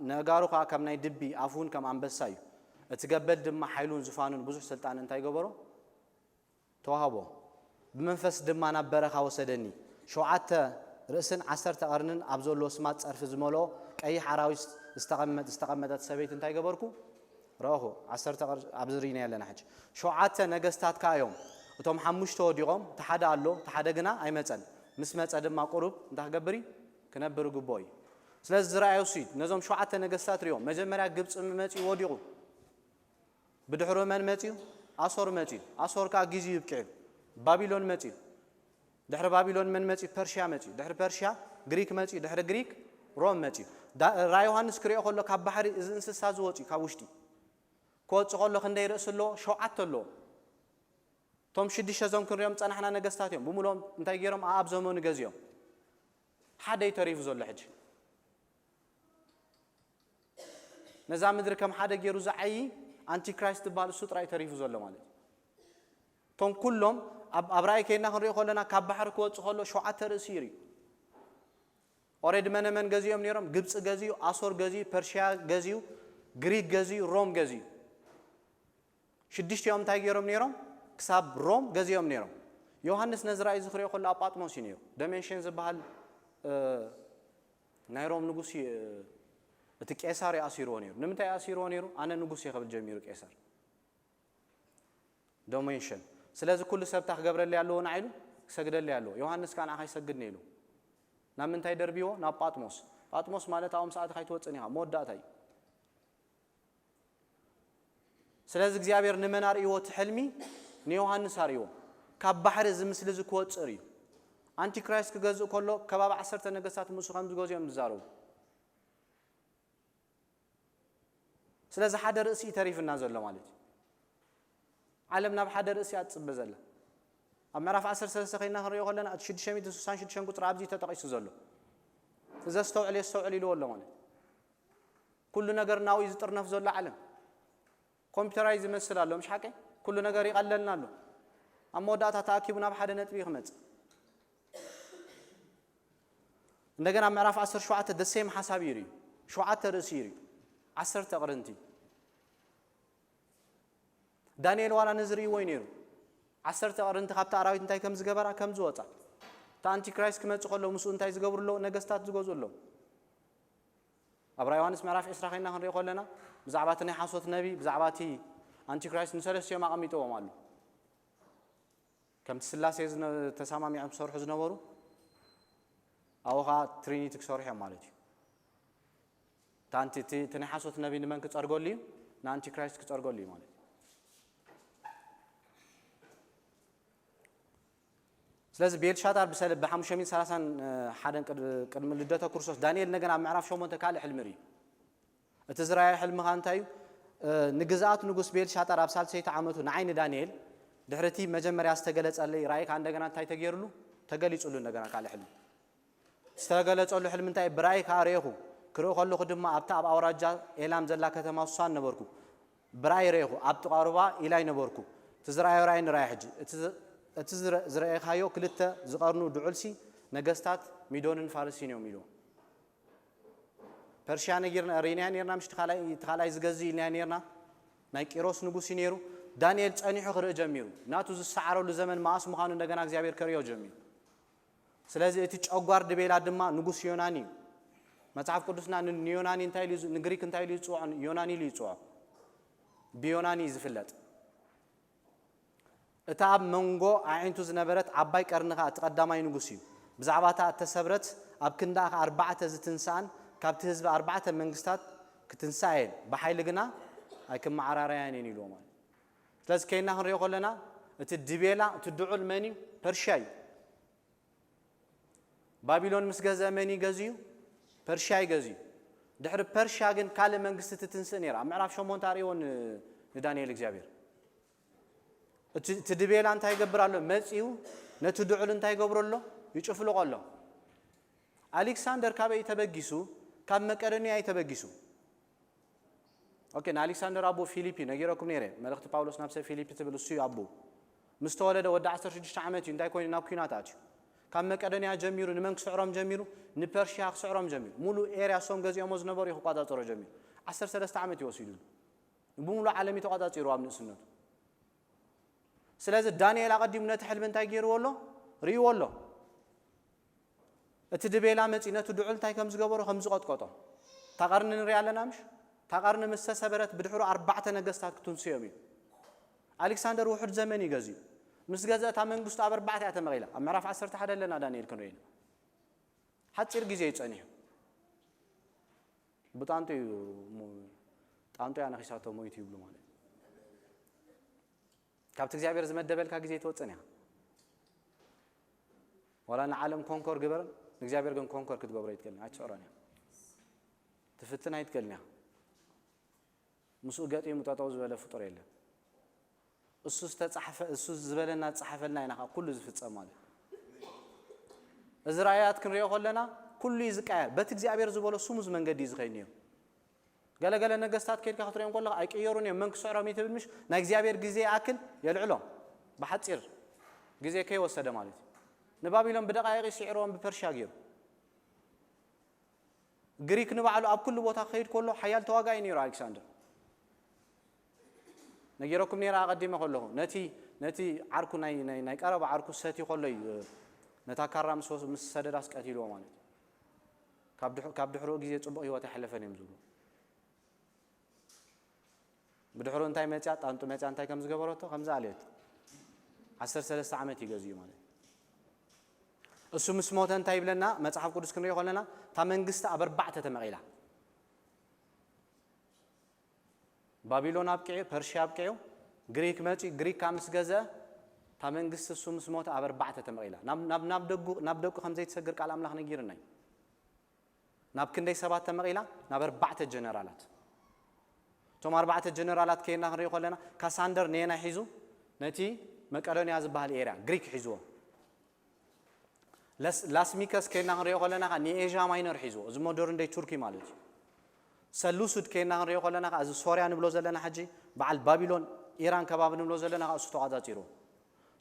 ነእጋሩ ከኣ ከም ናይ ድቢ፣ ኣፉ እውን ከም ኣንበሳ እዩ። እቲ ገበል ድማ ሓይሉን ዙፋኑን ብዙሕ ስልጣን እንታይ ገበሮ? ተዋህቦ። ብመንፈስ ድማ ናብ በረኻ ወሰደኒ። ሸውዓተ ርእስን ዓሰርተ ቀርንን ኣብ ዘለዎ ስማት ጸርፊ ዝመልኦ ቀይሕ ኣራዊት ዝተቐመጥ ዝተቐመጠት ሰበይቲ እንታይ ገበርኩ? ረእኹ። ዓሰርተ ቅር ኣብዚ ርኢናዮ ኣለና ሕጂ። ሸውዓተ ነገስታት ከኣ እዮም። እቶም ሓሙሽተ ወዲቖም፣ እቲ ሓደ ኣሎ፣ እቲ ሓደ ግና ኣይመጸን። ምስ መጸ ድማ ቁሩብ እንታይ ክገብር እዩ? ክነብር ግቡኦ እዩ። ስለዚ ዝረኣዮ እሱ እዩ። ነዞም ሸውዓተ ነገስታት ርእዮም። መጀመርያ ግብጺ መጺኡ ወዲቑ። ብድሕሩ መን መጺኡ? ኣሶር መጺኡ። ኣሶር ከኣ ግዜኡ ይብቅዕ እዩ። ባቢሎን መፅዩ። ድሕሪ ባቢሎን መን መፅዩ? ፐርሽያ መፅዩ። ድሕሪ ፐርሽያ ግሪክ መፅዩ። ድሕሪ ግሪክ ሮም መፅዩ። ዳ- ራእይ ዮሃንስ ክሪኦ ከሎ ካብ ባሕሪ እዚ እንስሳ ዝወፅዩ ካብ ውሽጢ ክወፅእ ከሎ ክንደይ ርእሲ ኣለዎ? ሸውዓተ ኣለዎ። እቶም ሽዱሽተ እዞም ክንሪኦም ዝፀናሕና ነገስታት እዮም። ብምሎም እንታይ ገይሮም? ኣብ ዘመኑ ገዚኦም። ሓደ እዩ ተሪፉ ዘሎ ሕጂ። ነዛ ምድሪ ከም ሓደ ገይሩ ዝዓዪ ኣንቲክራይስት ዝበሃል እሱ ጥራይ ተሪፉ ዘሎ ማለት እዩ። እቶም ኩሎም ኣብ ኣብ ራእይ ከይድና ክንሪኦ ከለና ካብ ባሕሪ ክወፅእ ከሎ ሸውዓተ ርእሲ ይርኢ። ኦሬድ መነመን ገዚኦም ነይሮም? ግብፂ ገዚኡ፣ ኣሶር ገዚኡ፣ ፐርሽያ ገዚኡ፣ ግሪክ ገዚኡ፣ ሮም ገዚኡ። ሽዱሽቲኦም እንታይ ገይሮም ነይሮም? ክሳብ ሮም ገዚኦም ነይሮም። ዮሃንስ ነዚ ራእይ እዚ ክሪኦ ከሎ ኣብ ጳጥሞስ እዩ ነይሩ። ደሜንሽን ዝበሃል ናይ ሮም ንጉስ እዩ። እቲ ቄሳር እዩ ኣሲርዎ ነይሩ። ንምንታይ ኣሲርዎ ነይሩ? ኣነ ንጉስ እየ ክብል ጀሚሩ ቄሳር። ዶሜንሽን። ስለዚ ኩሉ ሰብ እንታይ ክገብረለይ ኣለዎ ንዓይሉ? ክሰግደለይ ኣለዎ። ዮሃንስ ከዓ ንዓኻ ይሰግድ ነይሉ። ናብ ምንታይ ደርቢዎ? ናብ ጳጥሞስ። ጳጥሞስ ማለት ኣብኦም ሰዓት ካይትወፅን ኢኻ፣ መወዳእታ እዩ። ስለዚ እግዚኣብሔር ንመን ኣርእይዎ እቲ ሕልሚ? ንዮሃንስ ኣርእይዎ። ካብ ባሕሪ እዚ ምስሊ እዚ ክወፅእ እዩ። ኣንቲክራይስት ክገዝእ ከሎ ከባቢ ዓሰርተ ነገስታት ምስኡ ከም ዝገዝኦም ዝዛረቡ። ስለዚ ሓደ ርእሲ እዩ ተሪፍና ዘሎ ማለት እዩ። ዓለም ናብ ሓደ ርእሲ እያ ትፅበ ዘላ። ኣብ ምዕራፍ ዓሰርተ ሰለስተ ኮይና ክንሪኦ ከለና እቲ ሽዱሽተ ሚእቲ ስሳን ሽዱሽተን ቁፅሪ ኣብዚ ተጠቂሱ ዘሎ። እዚ ኣስተውዕል የስተውዕል ኢልዎ ኣሎ ማለት እዩ። ኩሉ ነገር ናብኡ እዩ ዝጥርነፍ ዘሎ ዓለም። ኮምፒውተራይዝ ይመስል ኣሎ፣ ምሽ ሓቀይ? ኩሉ ነገር ይቐለልና ኣሎ። ኣብ መወዳእታ ተኣኪቡ ናብ ሓደ ነጥቢ እዩ ክመፅእ። እንደገና ምዕራፍ ዓሰርተ ሸውዓተ ደሴም ሓሳብ እዩ ርእዩ። ሸውዓተ ርእሲ እዩ ርእዩ። ዓሰርተ ቅርንቲ። ዳንኤል ዋላ ነዚ ርእይዎ እዩ ነይሩ። ዓሰርተ ቅርንቲ ካብቲ ኣራዊት እንታይ ከም ዝገበራ ከም ዝወፃ። እቲ ኣንቲክራይስት ክመፅእ ከሎ ምስኡ እንታይ ዝገብሩ ኣለዉ? ነገስታት ዝገዝኡ ኣለዉ። ኣብ ራእይ ዮሃንስ ምዕራፍ ዕስራ ኮይና ክንሪኦ ከለና ብዛዕባ እቲ ናይ ሓሶት ነቢ ብዛዕባ እቲ ኣንቲክራይስት ንሰለስቲኦም ኣቐሚጥዎም ኣሎ። ከምቲ ስላሴ ዝነ- ተሰማሚዖም ክሰርሑ ዝነበሩ ኣብኡ ከዓ ትሪኒቲ ክሰርሑ እዮም ማለት እዩ። እታ ኣንቲ- እቲ እቲ ናይ ሓሶት ነቢ ንመን ክፀርገሉ እዩ? ንኣንቲክራይስት ክፀርገሉ እዩ ማለት እዩ። ስለዚ ቤልሻጣር ብሰለ ብ ሓሙሽተ ሚእቲ ሰላሳን ሓደን ቅድ- ቅድሚ ልደተ ክርስቶስ ዳንኤል እንደገና ኣብ ምዕራፍ ሸሞንተ ካልእ ሕልሚ ርእዩ። እቲ ዝረኣየ ሕልሚ ኸኣ እንታይ እዩ? ንግዝኣት ንጉስ ቤልሻጣር ኣብ ሳልሰይቲ ዓመቱ ንዓይ ንዳንኤል ድሕሪ እቲ መጀመርያ ዝተገለጸለይ ራእይ ከኣ እንደገና እንታይ ተገይሩሉ? ተገሊጹሉ እንደገና ካልእ ሕልሚ። ዝተገለጸሉ ሕልሚ እንታይ? ብራእይ ከኣ ርኤኹ። ክርኢ ከለኹ ድማ ኣብታ ኣብ ኣውራጃ ኤላም ዘላ ከተማ ሱሳን ነበርኩ። ብራእይ ርኤኹ፣ ኣብ ጥቓ ሩባ ኢላይ ነበርኩ። እቲ ዝረኣዮ ራእይ ንራእይ ሕጂ። እቲ ዝ- እቲ ዝረ- ዝረኣኻዮ ክልተ ዝቐርኑ ድዑልሲ ነገስታት ሚዶንን ፋርሲን እዮም ኢልዎ። ፐርሽያ ነጊርና ርኢናያ ኔርና፣ ምሽ እቲ ካልኣይ እቲ ካልኣይ ዝገዝእ ኢልናያ ኔርና። ናይ ቂሮስ ንጉስ እዩ ነይሩ። ዳንኤል ጸኒሑ ክርኢ ጀሚሩ። ናቱ ዝሰዓረሉ ዘመን መኣስ ምዃኑ እንደገና እግዚኣብሔር ከርእዮ ጀሚሩ። ስለዚ እቲ ጨጓር ድቤላ ድማ ንጉስ ዮናኒ እዩ። መጽሓፍ ቅዱስና ን- ንዮናኒ እንታይ ኢሉ ዝ- ንግሪክ እንታይ ኢሉ ይጽውዖ? ዮናኒ ኢሉ ይጽውዖ። ብዮናኒ እዩ ዝፍለጥ። እታ ኣብ መንጎ ኣዒንቱ ዝነበረት ዓባይ ቀርኒ ኸኣ እቲ ቀዳማይ ንጉስ እዩ። ብዛዕባ እታ እተሰብረት ኣብ ክንዳኣ ኸኣ ኣርባዕተ ዝትንስኣን ካብቲ ህዝቢ ኣርባዕተ መንግስታት ክትንስኣ እየን፣ ብሓይሊ ግና ኣይክመዓራረያን እየን ኢልዎ ማለት። ስለዚ ከይና ክንሪኦ ከለና እቲ ድቤላ እቲ ድዑል መን እዩ? ፐርሽያ እዩ። ባቢሎን ምስ ገዝአ መን እዩ ገዝኡ? ፐርሽያ እዩ ገዝኡ። ድሕሪ ፐርሽያ ግን ካልእ መንግስቲ ትትንስእ ነይራ። ኣብ ምዕራፍ ሸሞንተ ኣርእይዎ ን- ንዳንኤል እግዚኣብሔር። እቲ እቲ ድቤላ እንታይ ይገብር ኣሎ? መጺኡ ነቲ ድዑል እንታይ ይገብሮ ኣሎ? ይጭፍልቆ ኣሎ። ኣሌክሳንደር ካበይ እዩ ተበጊሱ? ካብ መቄዶንያ እዩ ተበጊሱ። ኦኬ፣ ንኣሌክሳንደር ኣቦ ፊሊፕ እዩ ነጊረኩም ነይረ። መልእኽቲ ጳውሎስ ናብ ሰብ ፊሊፕ ትብል እሱ እዩ ኣቦ። ምስ ተወለደ ወዲ ዓሰርተ ሽዱሽተ ዓመት እዩ እንታይ ኮይኑ ናብ ኲናት ኣትዩ። ካብ መቄዶንያ ጀሚሩ ንመን ክስዕሮም ጀሚሩ? ንፐርሽያ ክስዕሮም ጀሚሩ። ሙሉእ ኤርያ እሶም ገዚኦሞ ዝነበሩ እዩ ክቋጻጸሮ ጀሚሩ። ዓሰርተ ሰለስተ ዓመት እዩ ወሲዱሉ። ብሙሉእ ዓለም እዩ ተቋጻጺሩ ኣብ ንእስነቱ። ስለዚ ዳንኤል ኣቐዲሙ ነቲ ሕልሚ እንታይ ገይርዎ ኣሎ? ርእይዎ ኣሎ። እቲ ድቤላ መጺ ነቲ ድዑል እንታይ ከም ዝገበሮ ከም ዝቐጥቀጦ። እታ ቀርኒ ንሪኣ ኣለና ምሽ? እታ ቀርኒ ምስ ተሰበረት ብድሕሩ ኣርባዕተ ነገስታት ክትንስዮም እዩ። ኣሌክሳንደር ውሑድ ዘመን እዩ ገዚኡ። ምስ ገዘ እታ መንግስቱ ኣብ ኣርባዕተ እያ ተመቒላ። ኣብ ምዕራፍ ዓሰርተ ሓደ ኣለና ዳንኤል ክንርኢ ኢና። ሓጺር ግዜ እዩ ጸኒሑ። ብጣንጡ እዩ ሞ- ጣንጡ እያ ነኺሳቶ ሞይቱ ይብሉ ማለት እዩ። ካብቲ እግዚኣብሔር ዝመደበልካ ግዜ ትወፅን እያ። ዋላ ንዓለም ኮንኮር ግበር፣ ንእግዚኣብሔር ግን ኮንኮር ክትገብሮ ኣይትክእልን፣ ኣይትስዕሮን እያ። ትፍትን ኣይትክእልን እያ። ምስኡ ገጢሙ ጠጠው ዝበለ ፍጡር የለን። እሱ ዝተጻሕፈ፣ እሱ ዝበለና ዝጻሕፈልና ኢና ከዓ ኩሉ ዝፍጸም ማለት እዩ። እዚ ራእያት ክንሪኦ ከለና ኩሉ እዩ ዝቀየር። በቲ እግዚኣብሔር ዝበሎ ስሙዝ መንገዲ እዩ ዝኸይድ ነይሩ። ገለገለ ነገስታት ከይድካ ክትሪኦም ከለኻ ኣይቅየሩን እዮም። መን ክስዕሮም እዩ ትብል ምሽ? ናይ እግዚኣብሔር ግዜ ይኣክል የልዕሎም። ብሓጺር ግዜ ከይወሰደ ማለት እዩ። ንባቢሎን ብደቃይቕ ይስዕርዎም ብፐርሽያ ገይሩ። ግሪክ ንባዕሉ ኣብ ኩሉ ቦታ ክኸይድ ከሎ ሓያል ተዋጋኢ ነይሩ ኣሌክሳንደር። ነጊረኩም ነይረ ኣቐዲመ ከለኹ። ነቲ፣ ነቲ ዓርኩ ናይ፣ ናይ፣ ናይ ቀረባ ዓርኩ ሰቲ ከሎ እዩ፣ ነታ ካራ ምስ ወስ-፣ ምስ ሰደዳስ ቀቲልዎ ማለት እዩ። ካብ ድሕ-፣ ካብ ድሕሪኡ ግዜ ጽቡቕ ህይወት ኣይሓለፈን እዮም ዝብሉ። ብድሕሪኡ እንታይ መጽያ? ጣንጡ መጽያ እንታይ ከም ዝገበረቶ? ከም ዝኣለየቶ። ዓሰርተ ሰለስተ ዓመት እዩ ገዚኡ ማለት እዩ። እሱ ምስ ሞተ እንታይ ይብለና? መጽሓፍ ቅዱስ ክንሪኦ ከለና፣ እታ መንግስቲ ኣብ ኣርባዕተ ተመቒላ። ባቢሎን ኣብቂዑ፣ ፐርሽያ ኣብቂዑ፣ ግሪክ መጺኡ፣ ግሪክ ካብ ምስ ገዘ፣ እታ መንግስቲ እሱ ምስ ሞተ ኣብ ኣርባዕተ ተመቒላ። ናብ፣ ናብ፣ ናብ ደጉ፣ ናብ ደቁ ከም ዘይትሰግር ቃል ኣምላኽ ነጊርና እዩ። ናብ ክንደይ ሰባት ተመቒላ? ናብ ኣርባዕተ ጀነራላት። እቶም ኣርባዕተ ጀነራላት ከይና ክንሪኦ ከለና፣ ካሳንደር ንየናይ ሒዙ? ነቲ መቀዶንያ ዝበሃል ኤርያ፣ ግሪክ ሒዝዎ። ለስ-፣ ላስሚከስ ከይና ክንሪኦ ከለና፣ ከዓ ንኤዥያ ማይነር ሒዝዎ። እዚ ሞደርን ደይ ቱርኪ ማለት እዩ። ሰሉሱድ ከይና ክንሪኦ ከለና፣ ከዓ እዚ ሶርያ ንብሎ ዘለና ሕጂ፣ በዓል ባቢሎን፣ ኢራን ከባቢ ንብሎ ዘለና፣ ከዓ እሱ ተቋጻጺሩ።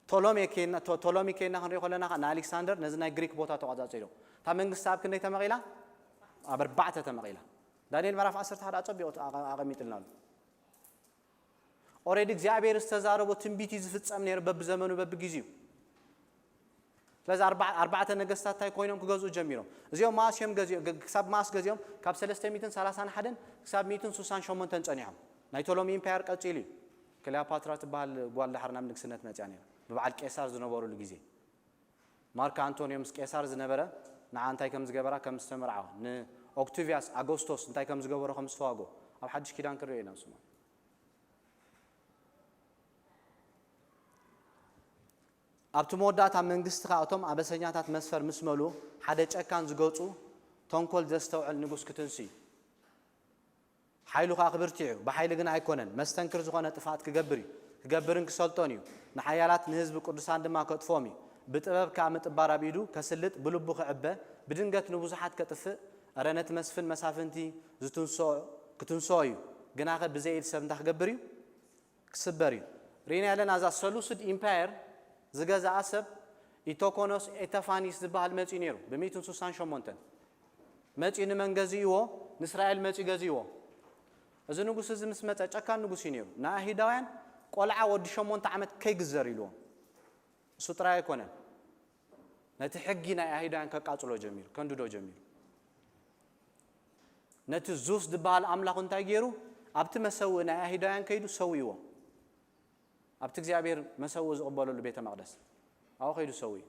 ቶሎሜ ከይና፣ ቶ-፣ ቶሎሚ ከይና ክንሪኦ ከለና፣ ከዓ ንኣሌክሳንደር ነዚ ናይ ግሪክ ቦታ ተቋጻጺሩ። እታ መንግስቲ ኣብ ክንደይ ተመቒላ? ኣብ ኣርባዕተ ተመቒላ። ዳንኤል ምዕራፍ ዓሰርተ ሓደ ኣጸቢቑ ኣቐ-፣ ኣቐሚጥልና ኣሎ። ኦሬዲ እግዚኣብሔር ዝተዛረቦ ትንቢት እዩ ዝፍጸም ነይሩ በብዘመኑ በብግዜኡ። ስለዚ ኣርባ-፣ ኣርባዕተ ነገስታት እንታይ ኮይኖም ክገዝኡ ጀሚሮም? እዚኦም መኣስ እዮም ገዚኦም? ግ-፣ ክሳብ መኣስ ገዚኦም? ካብ ሰለስተ ሚእትን ሰላሳን ሓደን ክሳብ ሚእትን ስሳን ሸሞንተን ጸኒሖም። ናይ ቶሎሚ ኢምፓየር ቀጺሉ እዩ። ክሊዮፓትራ ትበሃል ጓል ዳሕር ናብ ንግስነት መጽያ ነይራ። ብበዓል ቄሳር ዝነበሩሉ ግዜ። ማርክ ኣንቶንዮ ምስ ቄሳር ዝነበረ ንዓ እንታይ ከም ዝገበራ ከም ዝተመርዓወ፣ ንኦክቲቪያስ ኣጎስቶስ እንታይ ከም ዝገበሮ ከም ዝተዋግኦ ኣብ ሓድሽ ኪዳን ክንሪኦ ኢና። ንሱ ማለት ኣብቲ መወዳእታ መንግስቲ ኸኣ እቶም ኣበሰኛታት መስፈር ምስ መሉ ሓደ ጨካን ዝገጹ ተንኮል ዘስተውዕል ንጉስ ክትንሱ እዩ። ሓይሉ ኸኣ ክብርትዕ እዩ፣ ብሓይሊ ግን ኣይኮነን። መስተንክር ዝኾነ ጥፍኣት ክገብር እዩ፣ ክገብርን ክሰልጦን እዩ። ንሓያላት ንህዝቢ ቅዱሳን ድማ ከጥፍኦም እዩ። ብጥበብ ከኣ ምጥባር ኣብ ኢዱ ከስልጥ፣ ብልቡ ክዕበ፣ ብድንገት ንብዙሓት ከጥፍእ፣ እረ ነቲ መስፍን መሳፍንቲ ዝትንስኦ፣ ክትንስኦ እዩ። ግናኸ ብዘይ ኢድ ሰብ እንታይ ክገብር እዩ? ክስበር እዩ። ርኢና ኣለና፣ እዛ ሰሉስድ ኢምፓየር ዝገዝኣ ሰብ ኢቶኮኖስ ኤተፋኒስ ዝበሃል መጺኡ ነይሩ፣ ብ ሚእትን ስሳን ሸሞንተን። መጺኡ ንመን ገዚእዎ? ንእስራኤል መጺኡ ገዚእዎ። እዚ ንጉስ እዚ ምስ መጸ ጨካን ንጉስ እዩ ነይሩ። ንኣይሁዳውያን ቆልዓ ወዲ ሸሞንተ ዓመት ከይግዘር ኢልዎም። እሱ ጥራይ ኣይኮነን። ነቲ ሕጊ ናይ ኣይሁዳውያን ከቃጽሎ ጀሚሩ፣ ከንድዶ ጀሚሩ። ነቲ ዙስ ዝበሃል ኣምላኽ እንታይ ገይሩ? ኣብቲ መሰውኢ ናይ ኣይሁዳውያን ከይዱ ሰዊእዎ። ኣብቲ እግዚኣብሔር መሰውኢ ዝቕበለሉ ቤተ መቕደስ ኣብኡ ከይዱ ሰዊኡ።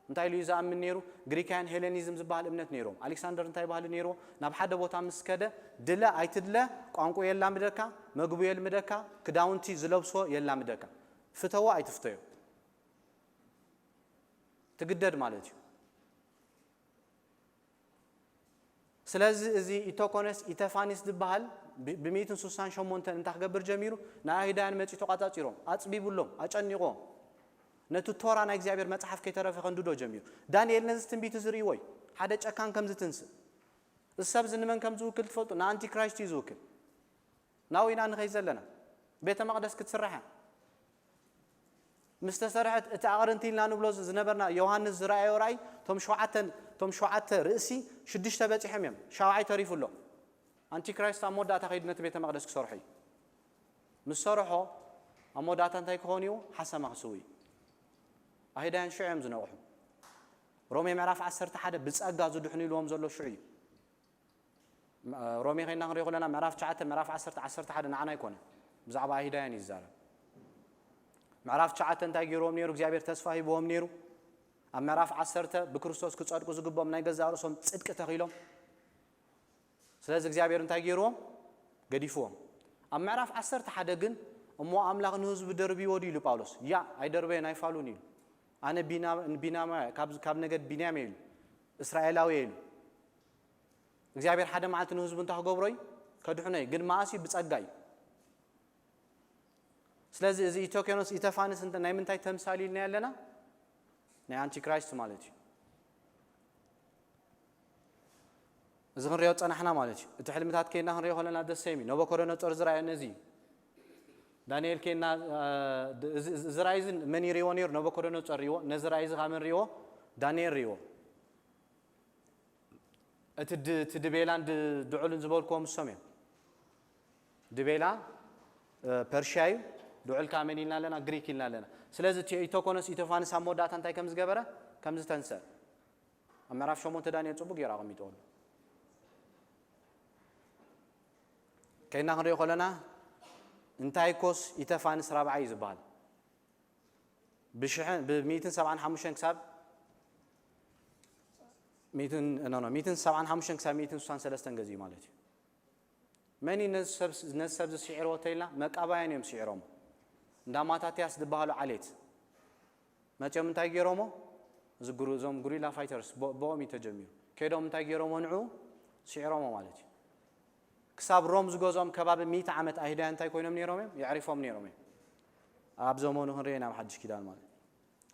እንታይ ኢሉ እዩ ዝኣምን ነይሩ? ግሪካውያን ሄሌኒዝም ዝበሃል እምነት ነይሮም። ኣሌክሳንደር እንታይ ባህሊ ነይርዎ? ናብ ሓደ ቦታ ምስ ከደ ድለ ኣይትድለ ቋንቋ የላምደካ፣ መግቡ የልምደካ፣ ክዳውንቲ ዝለብሶ የላምደካ። ፍተዎ ኣይትፍተዮ። ትግደድ ማለት እዩ። ስለዚ እዚ ኢቶኮነስ ኢተፋኒስ ዝበሃል ብ-፣ ብ-ሚእትን ስሳን ሸሞንተን እንታይ ክገብር ጀሚሩ? ንኣይሁዳውያን መጺኡ ተቋጻጺሮም፣ ኣጽቢቡሎም፣ ኣጨኒቕዎም። ነቲ ቶራ ናይ እግዚኣብሔር መጽሓፍ ከይተረፈ ከንድዶ ጀሚሩ። ዳንኤል ነዚ ትንቢት እዚ ርእይዎ እዩ። ሓደ ጨካን ከም ዝትንስእ። እዚ ሰብ እዚ ንመን ከም ዝውክል ትፈልጡ? ንኣንቲክራይስት እዩ ዝውክል። ናው ኢና ንኸይድ ዘለና። ቤተ መቕደስ ክትስራሕ እያ። ምስ ተሰርሐት እቲ ኣቕርንቲ ኢልና ንብሎ ዝ-፣ ዝነበርና ዮሃንስ ዝረኣዮ ራእይ፣ እቶም ሸውዓተን፣ እቶም ሸውዓተ ርእሲ ሽዱሽተ በጺሖም እዮም። ሻውዓይ ተሪፉ ኣሎ። ኣንቲክራይስት ኣብ መወዳእታ ከይዱ ነቲ ቤተ መቕደስ ክሰርሖ እዩ። ምስ ሰርሖ ኣብ መወዳእታ እንታይ ክኸውን እዩ? ሓሰማ ክስው እዩ። ኣይሁዳውያን ሽዑ እዮም ዝነቕሑ። ሮሜ ምዕራፍ ዓሰርተ ሓደ ብጸጋ ዝድሕኑ ኢልዎም ዘሎ ሽዑ እዩ። ም-፣ ሮሜ ኸይና ክንሪኦ ከለና ምዕራፍ ትሽዓተ፣ ምዕራፍ ዓሰርተ፣ ዓሰርተ ሓደ ንዓና ኣይኮነን። ብዛዕባ ኣይሁዳውያን እዩ ዝዛረብ። ምዕራፍ ትሽዓተ እንታይ ገይርዎም ነይሩ? እግዚኣብሔር ተስፋ ሂብዎም ነይሩ። ኣብ ምዕራፍ ዓሰርተ ብክርስቶስ ክጸድቁ ዝግብኦም ናይ ገዛእ ርእሶም ጽድቂ ተኺሎም። ስለዚ እግዚኣብሔር እንታይ ገይርዎም? ገዲፍዎም። ኣብ ምዕራፍ ዓሰርተ ሓደ ግን እሞ ኣምላኽ ንህዝቡ ደርብይዎ ድዩ ኢሉ ጳውሎስ? ያ፣ ኣይደርበዮን ኣይፋሉን ኢሉ። ኣነ ቢና- ቢናማዊ ካብ ካብ ነገድ ቢንያም እየ ኢሉ፣ እስራኤላዊ እየ ኢሉ። እግዚኣብሔር ሓደ መዓልቲ ንህዝቡ እንታይ ክገብሮ እዩ? ከድሕኖ እዩ። ግን መዓስ እዩ? ብጸጋ እዩ። ስለዚ እዚ ኢቶኬኖስ ኢተፋንስ እንተ- ናይ ምንታይ ተምሳል ኢልና ኣለና? ናይ ኣንቲክራይስት ማለት እዩ። እዚ ክንሪኦ ጸናሕና ማለት እዩ። እቲ ሕልምታት ከይና ክንሪኦ ከለና ደስ ይም ነቦኮደነጾር ዝረኣየ ነዚ እዩ። ዳንኤል ከይና እዚ ራእይ እዚ መን ይሪዎ ነይሩ? ነቦኮደነጾር ሪዎ። ነዚ ራእይ እዚ ካብ መን ሪዎ? ዳንኤል ሪዎ። እቲ ድቤላን ድዑልን ዝበልክዎም እሶም እዮም። ድቤላ ፐርሽያ እዩ። ድዑል ከዓ መን ኢልና ኣለና? ግሪክ ኢልና ኣለና። ስለዚ ኢቶኮኖስ ኢቶፋንስ ኣብ መወዳእታ እንታይ ከም ዝገበረ ከም ዝተንሰ ኣብ ምዕራፍ ሸሞንተ ዳንኤል ጽቡቅ ገይሩ ኣቐሚጥዎ ኣሎ። ከይና ክንሪኦ ከለና እንታይ ኮስ ኢተፋንስ ራብዓይ እዩ ዝበሃል። ብሽሕን ብ ሚእትን ሰብዓን ሓሙሽተን ክሳብ ሚእትን ኖ ኖ ሚእትን ሰብዓን ሓሙሽተን ክሳብ ሚእትን ስሳን ሰለስተን ገዚኡ ማለት እዩ። መን እዩ ነዚ ሰብ ነዚ ሰብ ዝስዒርዎ ተይልና? መቃባያን እዮም ስዒሮሞ። እንዳ ማታትያስ ዝበሃሉ ዓሌት መጺኦም እንታይ ገይሮሞ? እዚ ጉሩ- እዞም ጉሪላ ፋይተርስ ብ- ብኦም እዩ ተጀሚሩ። ከይዶም እንታይ ገይሮሞ? ንዑ ስዒሮሞ ማለት እዩ። ክሳብ ሮም ዝገዝኦም ከባቢ ሚእቲ ዓመት ኣይሁዳውያን እንታይ ኮይኖም ነይሮም እዮም? የዕሪፎም ነይሮም እዮም። ኣብ ዘመኑ ክንሪኦ ኢና ኣብ ሓድሽ ኪዳን ማለት እዩ።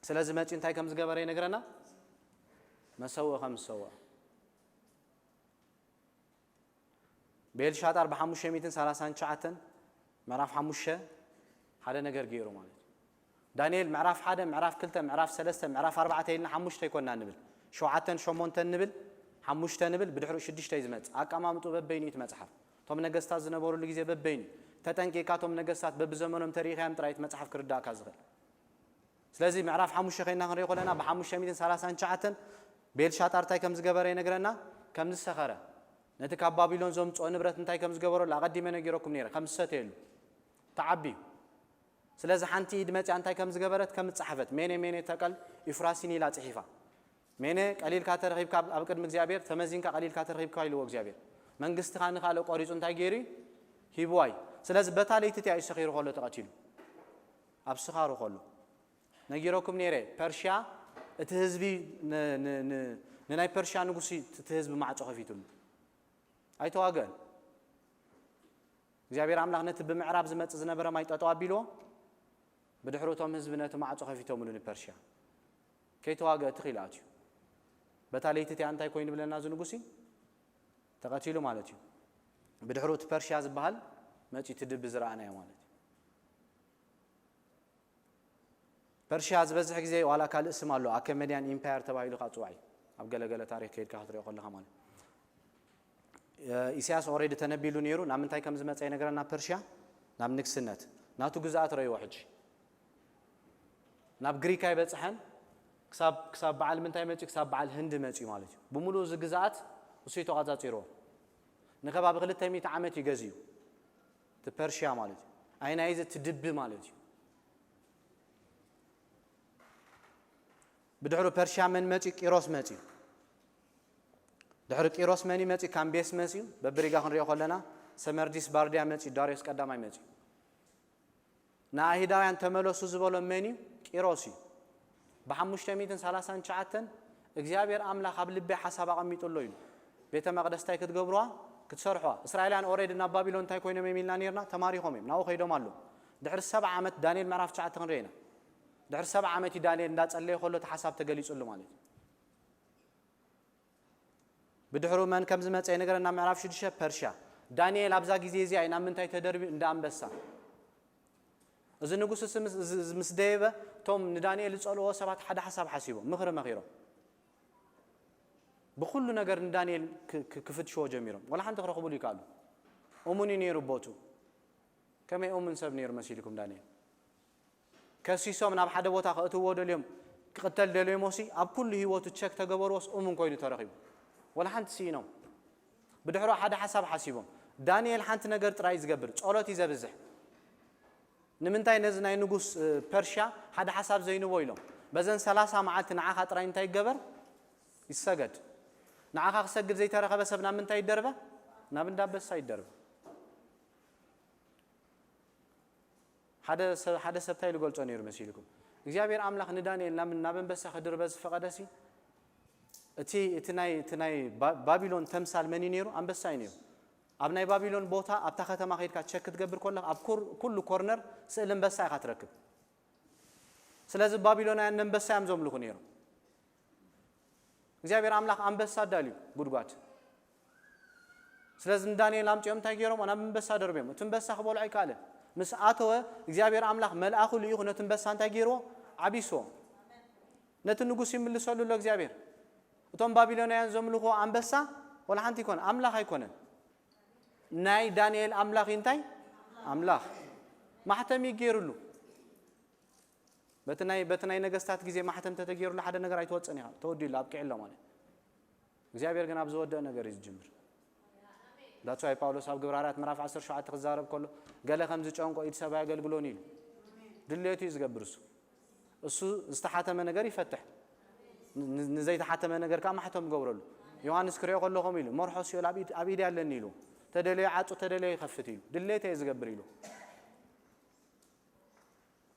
ስለዚ መጺኡ እንታይ ከም ዝገበረ ይነግረና። መሰውእ ከም ዝሰውአ ቤልሻጣር ብ ሓሙሽተ ሚእትን ሰላሳን ትሽዓተን ምዕራፍ ሓሙሽተ ሓደ ነገር ገይሩ ማለት እዩ። ዳንኤል ምዕራፍ ሓደ ምዕራፍ ክልተ ምዕራፍ ሰለስተ ምዕራፍ ኣርባዕተ ኢልና ሓሙሽተ ኣይኮና ንብል፣ ሸውዓተን ሸሞንተን ንብል፣ ሓሙሽተ ንብል፣ ብድሕሪኡ ሽዱሽተ እዩ ዝመጽእ። ኣቀማምጡ በበይኑ እዩ እቲ መጽሓፍ። እቶም ነገስታት ዝነበሩሉ ግዜ በበይኑ እዩ። ተጠንቂቕካ እቶም ነገስታት በብዘመኖም ተሪኢኻዮም ጥራይ እቲ መጽሓፍ ክርዳእካ ዝኽእል። ስለዚ ምዕራፍ ሓሙሽተ ኮይና ክንሪኦ ከለና ብ ሓሙሽተ ሚእትን ሰላሳን ትሽዓተን ቤልሻጣር እንታይ ከም ዝገበረ ይነግረና። ከም ዝሰኸረ ነቲ ካብ ባቢሎን ዘምጽኦ ንብረት እንታይ ከም ዝገበረሉ ኣቐዲመ ነጊረኩም ነይረ። ከም ዝሰተየሉ ተዓብዩ። ስለዚ ሓንቲ ኢድ መጽያ እንታይ ከም ዝገበረት ከም ዝጸሓፈት ሜኔ ሜኔ ተቀል ኢፍራሲን ኢላ ጽሒፋ። ሜኔ ቀሊልካ ተረኺብካ ኣብ- ኣብ ቅድሚ እግዚኣብሔር ተመዚንካ ቀሊልካ ተረኺብካ ኢልዎ እግዚኣብሔር። መንግስትኻ ንኻልእ ቆሪጹ እንታይ ገይሩ እዩ? ሂብዋ እዩ። ስለዚ በታ ለይቲ እቲኣ እዩ ሰኺሩ ከሎ ተቐቲሉ። ኣብ ስኻሩ ከሎ ነጊረኩም ነይረ። ፐርሽያ እቲ ህዝቢ ን- ን- ን- ንናይ ፐርሽያ ንጉሲ እቲ ህዝቢ ማዕጾ ከፊትሉ ኣይተዋገአን። እግዚኣብሔር ኣምላኽ ነቲ ብምዕራብ ዝመጽእ ዝነበረ ማይ ጠጠው ኣቢልዎ። ብድሕሪ እቶም ህዝቢ ነቲ ማዕጾ ከፊቶምሉ ንፐርሽያ ከይተዋገአ ትኺል ኣትዩ። በታ ለይቲ እቲኣ እንታይ ኮይኑ ብለና እዚ ንጉሲ ተቐቲሉ ማለት እዩ። ብድሕሩ እቲ ፐርሽያ ዝበሃል መጺኡ እቲ ድቢ ዝረኣናዮ ማለት እዩ። ፐርሽያ ዝበዝሕ ግዜ ዋላ ካልእ ስም ኣሎ፣ ኣከመድያን ኢምፓየር ተባሂሉ ከዓ ፅዋዕ እዩ። ኣብ ገለገለ ታሪክ ከይድካ ክትሪኦ ከለካ ማለት ኢሳያስ ኦሬዲ ተነቢሉ ነይሩ። ናብ ምንታይ ከም ዝመፀ ይነግረና። ፐርሽያ ናብ ንግስነት ናቱ ግዛኣት ረይዎ ሕጂ ናብ ግሪክ ኣይበፅሐን። ክሳብ ክሳብ በዓል ምንታይ መፅዩ? ክሳብ በዓል ህንዲ መፅዩ ማለት እዩ። ብምሉእ እዚ ግዛኣት እሱ ተቋፃፂርዎ ንከባቢ ክልተ ሚእቲ ዓመት እዩ ገዚኡ። እቲ ፐርሽያ ማለት እዩ። ኣይናይዚ እቲ ድቢ ማለት እዩ። ብድሕሩ ፐርሽያ መን መፅዩ? ቂሮስ መፅዩ። ድሕሪ ቂሮስ መን እዩ መፅዩ? ካምቤስ መፅዩ። በብሪጋ ክንሪኦ ከለና ሰመርዲስ ባርዲያ መፅዩ፣ ዳርዮስ ቀዳማይ መፅዩ። ንኣይሁዳውያን ተመለሱ ዝበሎም መን እዩ? ቂሮስ እዩ። ብ ሓሙሽተ ሚእትን ሰላሳን ትሽዓተን እግዚኣብሔር ኣምላኽ ኣብ ልበይ ሓሳብ ኣቐሚጡ ኣሎ ኢሉ። ቤተ መቕደስ እንታይ ክትገብሩዋ? ክትሰርሑዋ። እስራኤላውያን ኦሬዲ ናብ ባቢሎን እንታይ ኮይኖም እዮም ኢልና ነርና? ተማሪኾም እዮም። ናብኡ ከይዶም ኣለዉ። ድሕሪ ሰብዓ ዓመት ዳንኤል ምዕራፍ ትሽዓተ ክንሪኦ ኢና። ድሕሪ ሰብዓ ዓመት እዩ ዳንኤል እንዳጸለየ ከሎ እቲ ሓሳብ ተገሊጹሉ ማለት እዩ። ብድሕሩ መን ከም ዝመጸ ይነግረና ምዕራፍ ሽዱሽተ ፐርሽያ። ዳንኤል ኣብዛ ግዜ እዚኣ እዩ ናብ ምንታይ ተደርብዩ? እንዳ ኣንበሳ። እዚ ንጉስ እዚ ምስ- እዚ- እዚ ምስ ደየበ እቶም ንዳንኤል ዝጸልዎ ሰባት ሓደ ሓሳብ ሓሲቦም ምኽሪ መኺሮም። ብኹሉ ነገር ንዳንኤል ክ- ክ- ክፍትሽዎ ጀሚሮም። ወላ ሓንቲ ክረኽቡሉ ይከኣሉ። እሙን እዩ ነይሩ ቦቱ። ከመይ እሙን ሰብ ነይሩ መሲልኩም ዳንኤል? ከሲሶም ናብ ሓደ ቦታ ከእትዎ ደልዮም ክቕተል ደልዮሞ ሲ ኣብ ኩሉ ህይወቱ ቸክ ተገበርዎስ እሙን ኮይኑ ተረኺቡ። ወላ ሓንቲ ስኢኖም። ብድሕሮ ሓደ ሓሳብ ሓሲቦም። ዳንኤል ሓንቲ ነገር ጥራይ እዩ ዝገብር፣ ጸሎት እዩ ዘብዝሕ። ንምንታይ ነዚ ናይ ንጉስ እ፣ ፐርሽያ ሓደ ሓሳብ ዘይንቦ ኢሎም? በዘን ሰላሳ መዓልቲ ንዓኻ ጥራይ እንታይ ይገበር? ይሰገድ። ንዓኻ ክሰግድ ዘይተረኸበ ሰብ ናብ ምንታይ ይደርበ? ናብ እንዳንበሳ ይደርበ። ሓደ ሰብ ሓደ ሰብ እንታይ ኢሉ ገልጾ ነይሩ መሲልኩም? እግዚኣብሔር ኣምላኽ ንዳንኤል ናብ ናብ ኣንበሳ ክድርበ ዝፈቐደሲ እቲ እቲ ናይ እቲ ናይ ባ- ባቢሎን ተምሳል መን እዩ ነይሩ? ኣንበሳ እዩ ነይሩ። ኣብ ናይ ባቢሎን ቦታ ኣብታ ከተማ ከይድካ ቸክ ክትገብር ከለኻ ኣብ ኩር- ኩሉ ኮርነር ስእሊ ኣንበሳ ኢኻ ትረክብ። ስለዚ ባቢሎናውያን ንኣንበሳ እዮም ዘምልኹ ነይሮም። እግዚኣብሔር ኣምላኽ ኣንበሳ ኣዳልዩ ጉድጓድ። ስለዚ ንዳንኤል ኣምፂኦም እንታይ ገይሮም? ናብ ኣንበሳ ደርብዮም። እቲ ኣንበሳ ክበልዖ ኣይከኣለን። ምስ ኣተወ እግዚኣብሔር ኣምላኽ መልኣኹ ልኢኹ ነቲ ኣንበሳ እንታይ ገይርዎ? ዓቢስዎ። ነቲ ንጉስ ይምልሰሉ ኣሎ እግዚኣብሔር። እቶም ባቢሎናውያን ዘምልኽዎ ኣንበሳ ወላ ሓንቲ ይኮነ ኣምላኽ ኣይኮነን። ናይ ዳንኤል ኣምላኽ እዩ እንታይ? ኣምላኽ። ማሕተም ይገይርሉ። በቲ ናይ በቲ ናይ ነገስታት ግዜ ማሕተም ተተገይርሉ ሓደ ነገር ኣይትወፅን ኢኻ። ተወዲሉ ኣብቂዕሎ ማለት። እግዚኣብሔር ግን ኣብ ዝወደአ ነገር እዩ ዝጅምር። ዳትስ ዋይ ጳውሎስ ኣብ ግብረ ሃዋርያት ምዕራፍ ዓሰርተ ሸውዓተ ክዛረብ ከሎ ገለ ከም ዝጨንቆ ኢድ ሰብ ኣየገልግሎን ኢሉ። ድሌቱ እዩ ዝገብር እሱ። እሱ ዝተሓተመ ነገር ይፈትሕ። ን- ንዘይተሓተመ ነገር ከዓ ማሕተም ይገብረሉ። ዮሃንስ ክሪኦ ከሎ ከምኡ ኢሉ፣ መርሖ ሲኦል ኣብ ኢድ- ኣብ ኢድ ኣለኒ ኢሉ። ተደለዮ ዓጹ፣ ተደለዮ ይኸፍት ኢሉ። ድሌተይ እየ ዝገብር ኢሉ።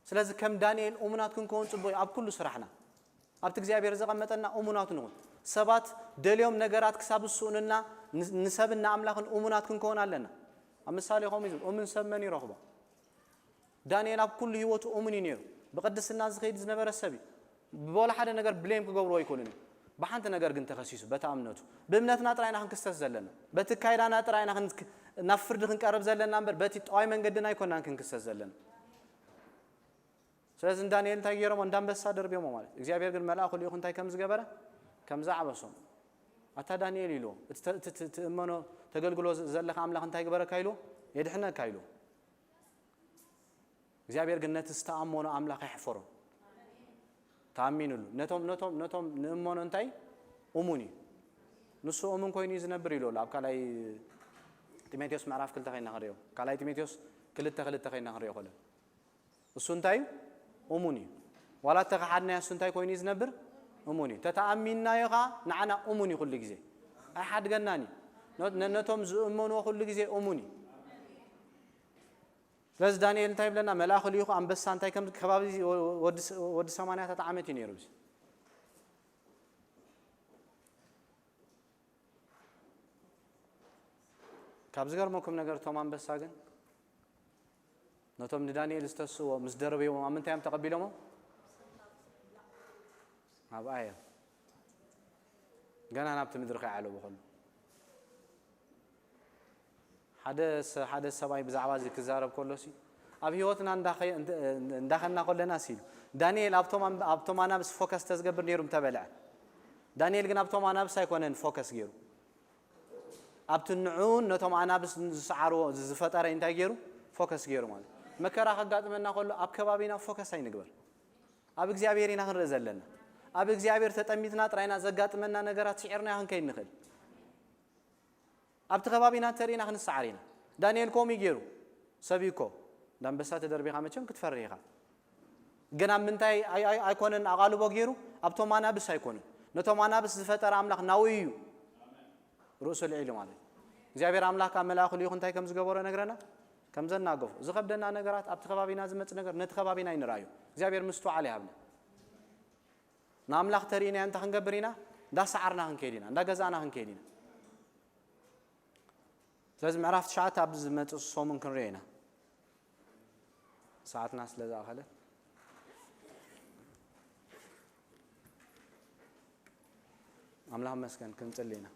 ስለዚ ከም ዳንኤል እሙናት ክንከውን ጽቡቕ እዩ ኣብ ኩሉ ስራሕና። ኣብቲ እግዚኣብሔር ዘቐመጠና እሙናት ንኹን። ሰባት ደልዮም ነገራት ክሳብ ዝስኡንና ን- ንሰብን ንኣምላኽን እሙናት ክንከውን ኣለና። ኣብ ምሳሌ ከምኡ እዩ ዝብል፣ እሙን ሰብ መን ይረኽቦ? ዳንኤል ኣብ ኩሉ ህይወቱ እሙን እዩ ነይሩ። ብቕድስና ዝኸይድ ዝነበረ ሰብ እዩ። ብወላ ሓደ ነገር ብሌም ክገብርዎ ኣይክእሉን እዮም። ብሓንቲ ነገር ግን ተኸሲሱ፣ በታ እምነቱ። ብእምነትና ጥራይ ኢና ክንክሰስ ዘለና። በቲ ካይዳና ጥራይ ኢና ክንክ- ናብ ፍርዲ ክንቀርብ ዘለና እምበር በቲ ጠዋይ መንገድና ኣይኮናን ክንክሰስ ዘለና። ስለዚ ንዳንኤል እንታይ ገይሮሞ? እንዳንበሳ ደርብዮሞ ማለት። እግዚኣብሔር ግን መልኣኹ ልኢኹ እንታይ ከም ዝገበረ? ከም ዝዓበሶም። ኣታ ዳንኤል ኢልዎ፣ እቲ ተ- እቲ ት- ትእመኖ ተገልግሎ ዘ- ዘለኻ ኣምላኽ እንታይ ግበረካ ኢልዎ? የድሕነካ ኢልዎ። እግዚኣብሔር ግን ነቲ ዝተኣመኖ ኣምላኽ ኣይሕፈሮን። ተኣሚኑሉ። ነቶም ነቶም ነቶም ንእመኖ እንታይ? እሙን እዩ። ንሱ እሙን ኮይኑ እዩ ዝነብር ኢሉ ኣሎ ኣብ ካልኣይ ጢሞቴዎስ ምዕራፍ ክልተ ከይና ክንሪኦ። ካልኣይ ጢሞቴዎስ ክልተ ክልተ ከይና ክንሪኦ ከሎ እሱ እንታይ እዩ? እሙን እዩ። ዋላ እተኸሓድናዮ እሱ እንታይ ኮይኑ እዩ ዝነብር? እሙን እዩ። ተተኣሚንናዮ ኸዓ ንዓና እሙን እዩ ኩሉ ግዜ። ኣይሓድገናን እዩ። ነ- ነ- ነቶም ዝእመንዎ ኩሉ ግዜ እሙን እዩ። ስለዚ ዳንኤል እንታይ ይብለና? መልኣኹ ልኢኹ ኣንበሳ እንታይ ከም ከባቢ ወዲ ሰማንያታት ዓመት እዩ ነይሩ። ካብ ዝገርመኩም ነገር እቶም ኣንበሳ ግን ነቶም ንዳንኤል ዝተስእዎ ምስ ደረብዎም ኣብ ምንታይ እዮም ተቐቢሎሞ? ኣብኣ እዮም። ገና ናብቲ ምድሪ ከይዓለቡ ከሎ ሓደ ሰ- ሓደ ሰብኣይ ብዛዕባ እዚ ክዛረብ ከሎ ሲ ኣብ ህይወትና እንዳኸ- እንደ- እንዳኸና ከለና ሲ ኢሉ ዳንኤል ኣብቶም ኣንብ- ኣብቶም ኣናብስ ፎከስ ተዝገብር ነይሩ ምተበልዐ። ዳንኤል ግን ኣብቶም ኣናብስ ኣይኮነን ፎከስ ገይሩ። ኣብቲ ንዑን ነቶም ኣናብስ ዝሰዓርዎ ዝፈጠረ እንታይ ገይሩ? ፎከስ ገይሩ ማለት። መከራ ከጋጥመና ከሎ ኣብ ከባቢና ፎከስ ኣይንግበር። ኣብ እግዚኣብሔር ኢና ክንርኢ ዘለና። ኣብ እግዚኣብሔር ተጠሚትና ጥራይና ዘጋጥመና ነገራት ስዒርና ክንከይድ ንኽእል። ኣብቲ ከባቢና እንተርኢና ክንሰዓር ኢና። ዳንኤል ከምኡ ገይሩ። ሰብ እዩ እኮ። እንዳንበሳ ተደርቢኻ መቸም ክትፈርህ ኢኻ። ግን ኣብ ምንታይ ኣይ- ኣይ- ኣይኮነን ኣቓልቦ ገይሩ? ኣብቶም ኣናብስ ኣይኮነን። ነቶም ኣናብስ ዝፈጠረ ኣምላኽ ናውዩ እዩ። ርእሱ ልዒሉ ማለት እዩ። እግዚኣብሔር ኣምላኽ ካብ መልኣኹ ልኢኹ እንታይ ከም ዝገበሮ ነግረና? ከም ዘናገፉ። ዝኸብደና ነገራት፣ ኣብቲ ከባቢና ዝመጽእ ነገር ነቲ ከባቢና ይንርኣዩ። እግዚኣብሔር ምስትውዓል ይሃብና። ንኣምላኽ ተርኢናዮ እንታይ ክንገብር ኢና? እንዳሰዓርና ክንከይድ ኢና፣ እንዳገዛእና ክንከይድ ኢና። ስለዚ ምዕራፍ ትሽዓተ ኣብዚ ዝመጽእ ሰሙን ክንሪኦ ኢና። ሰዓትና ስለ ዝኣኸለት ኣምላኽ መስገን ክንጽሊ ኢና።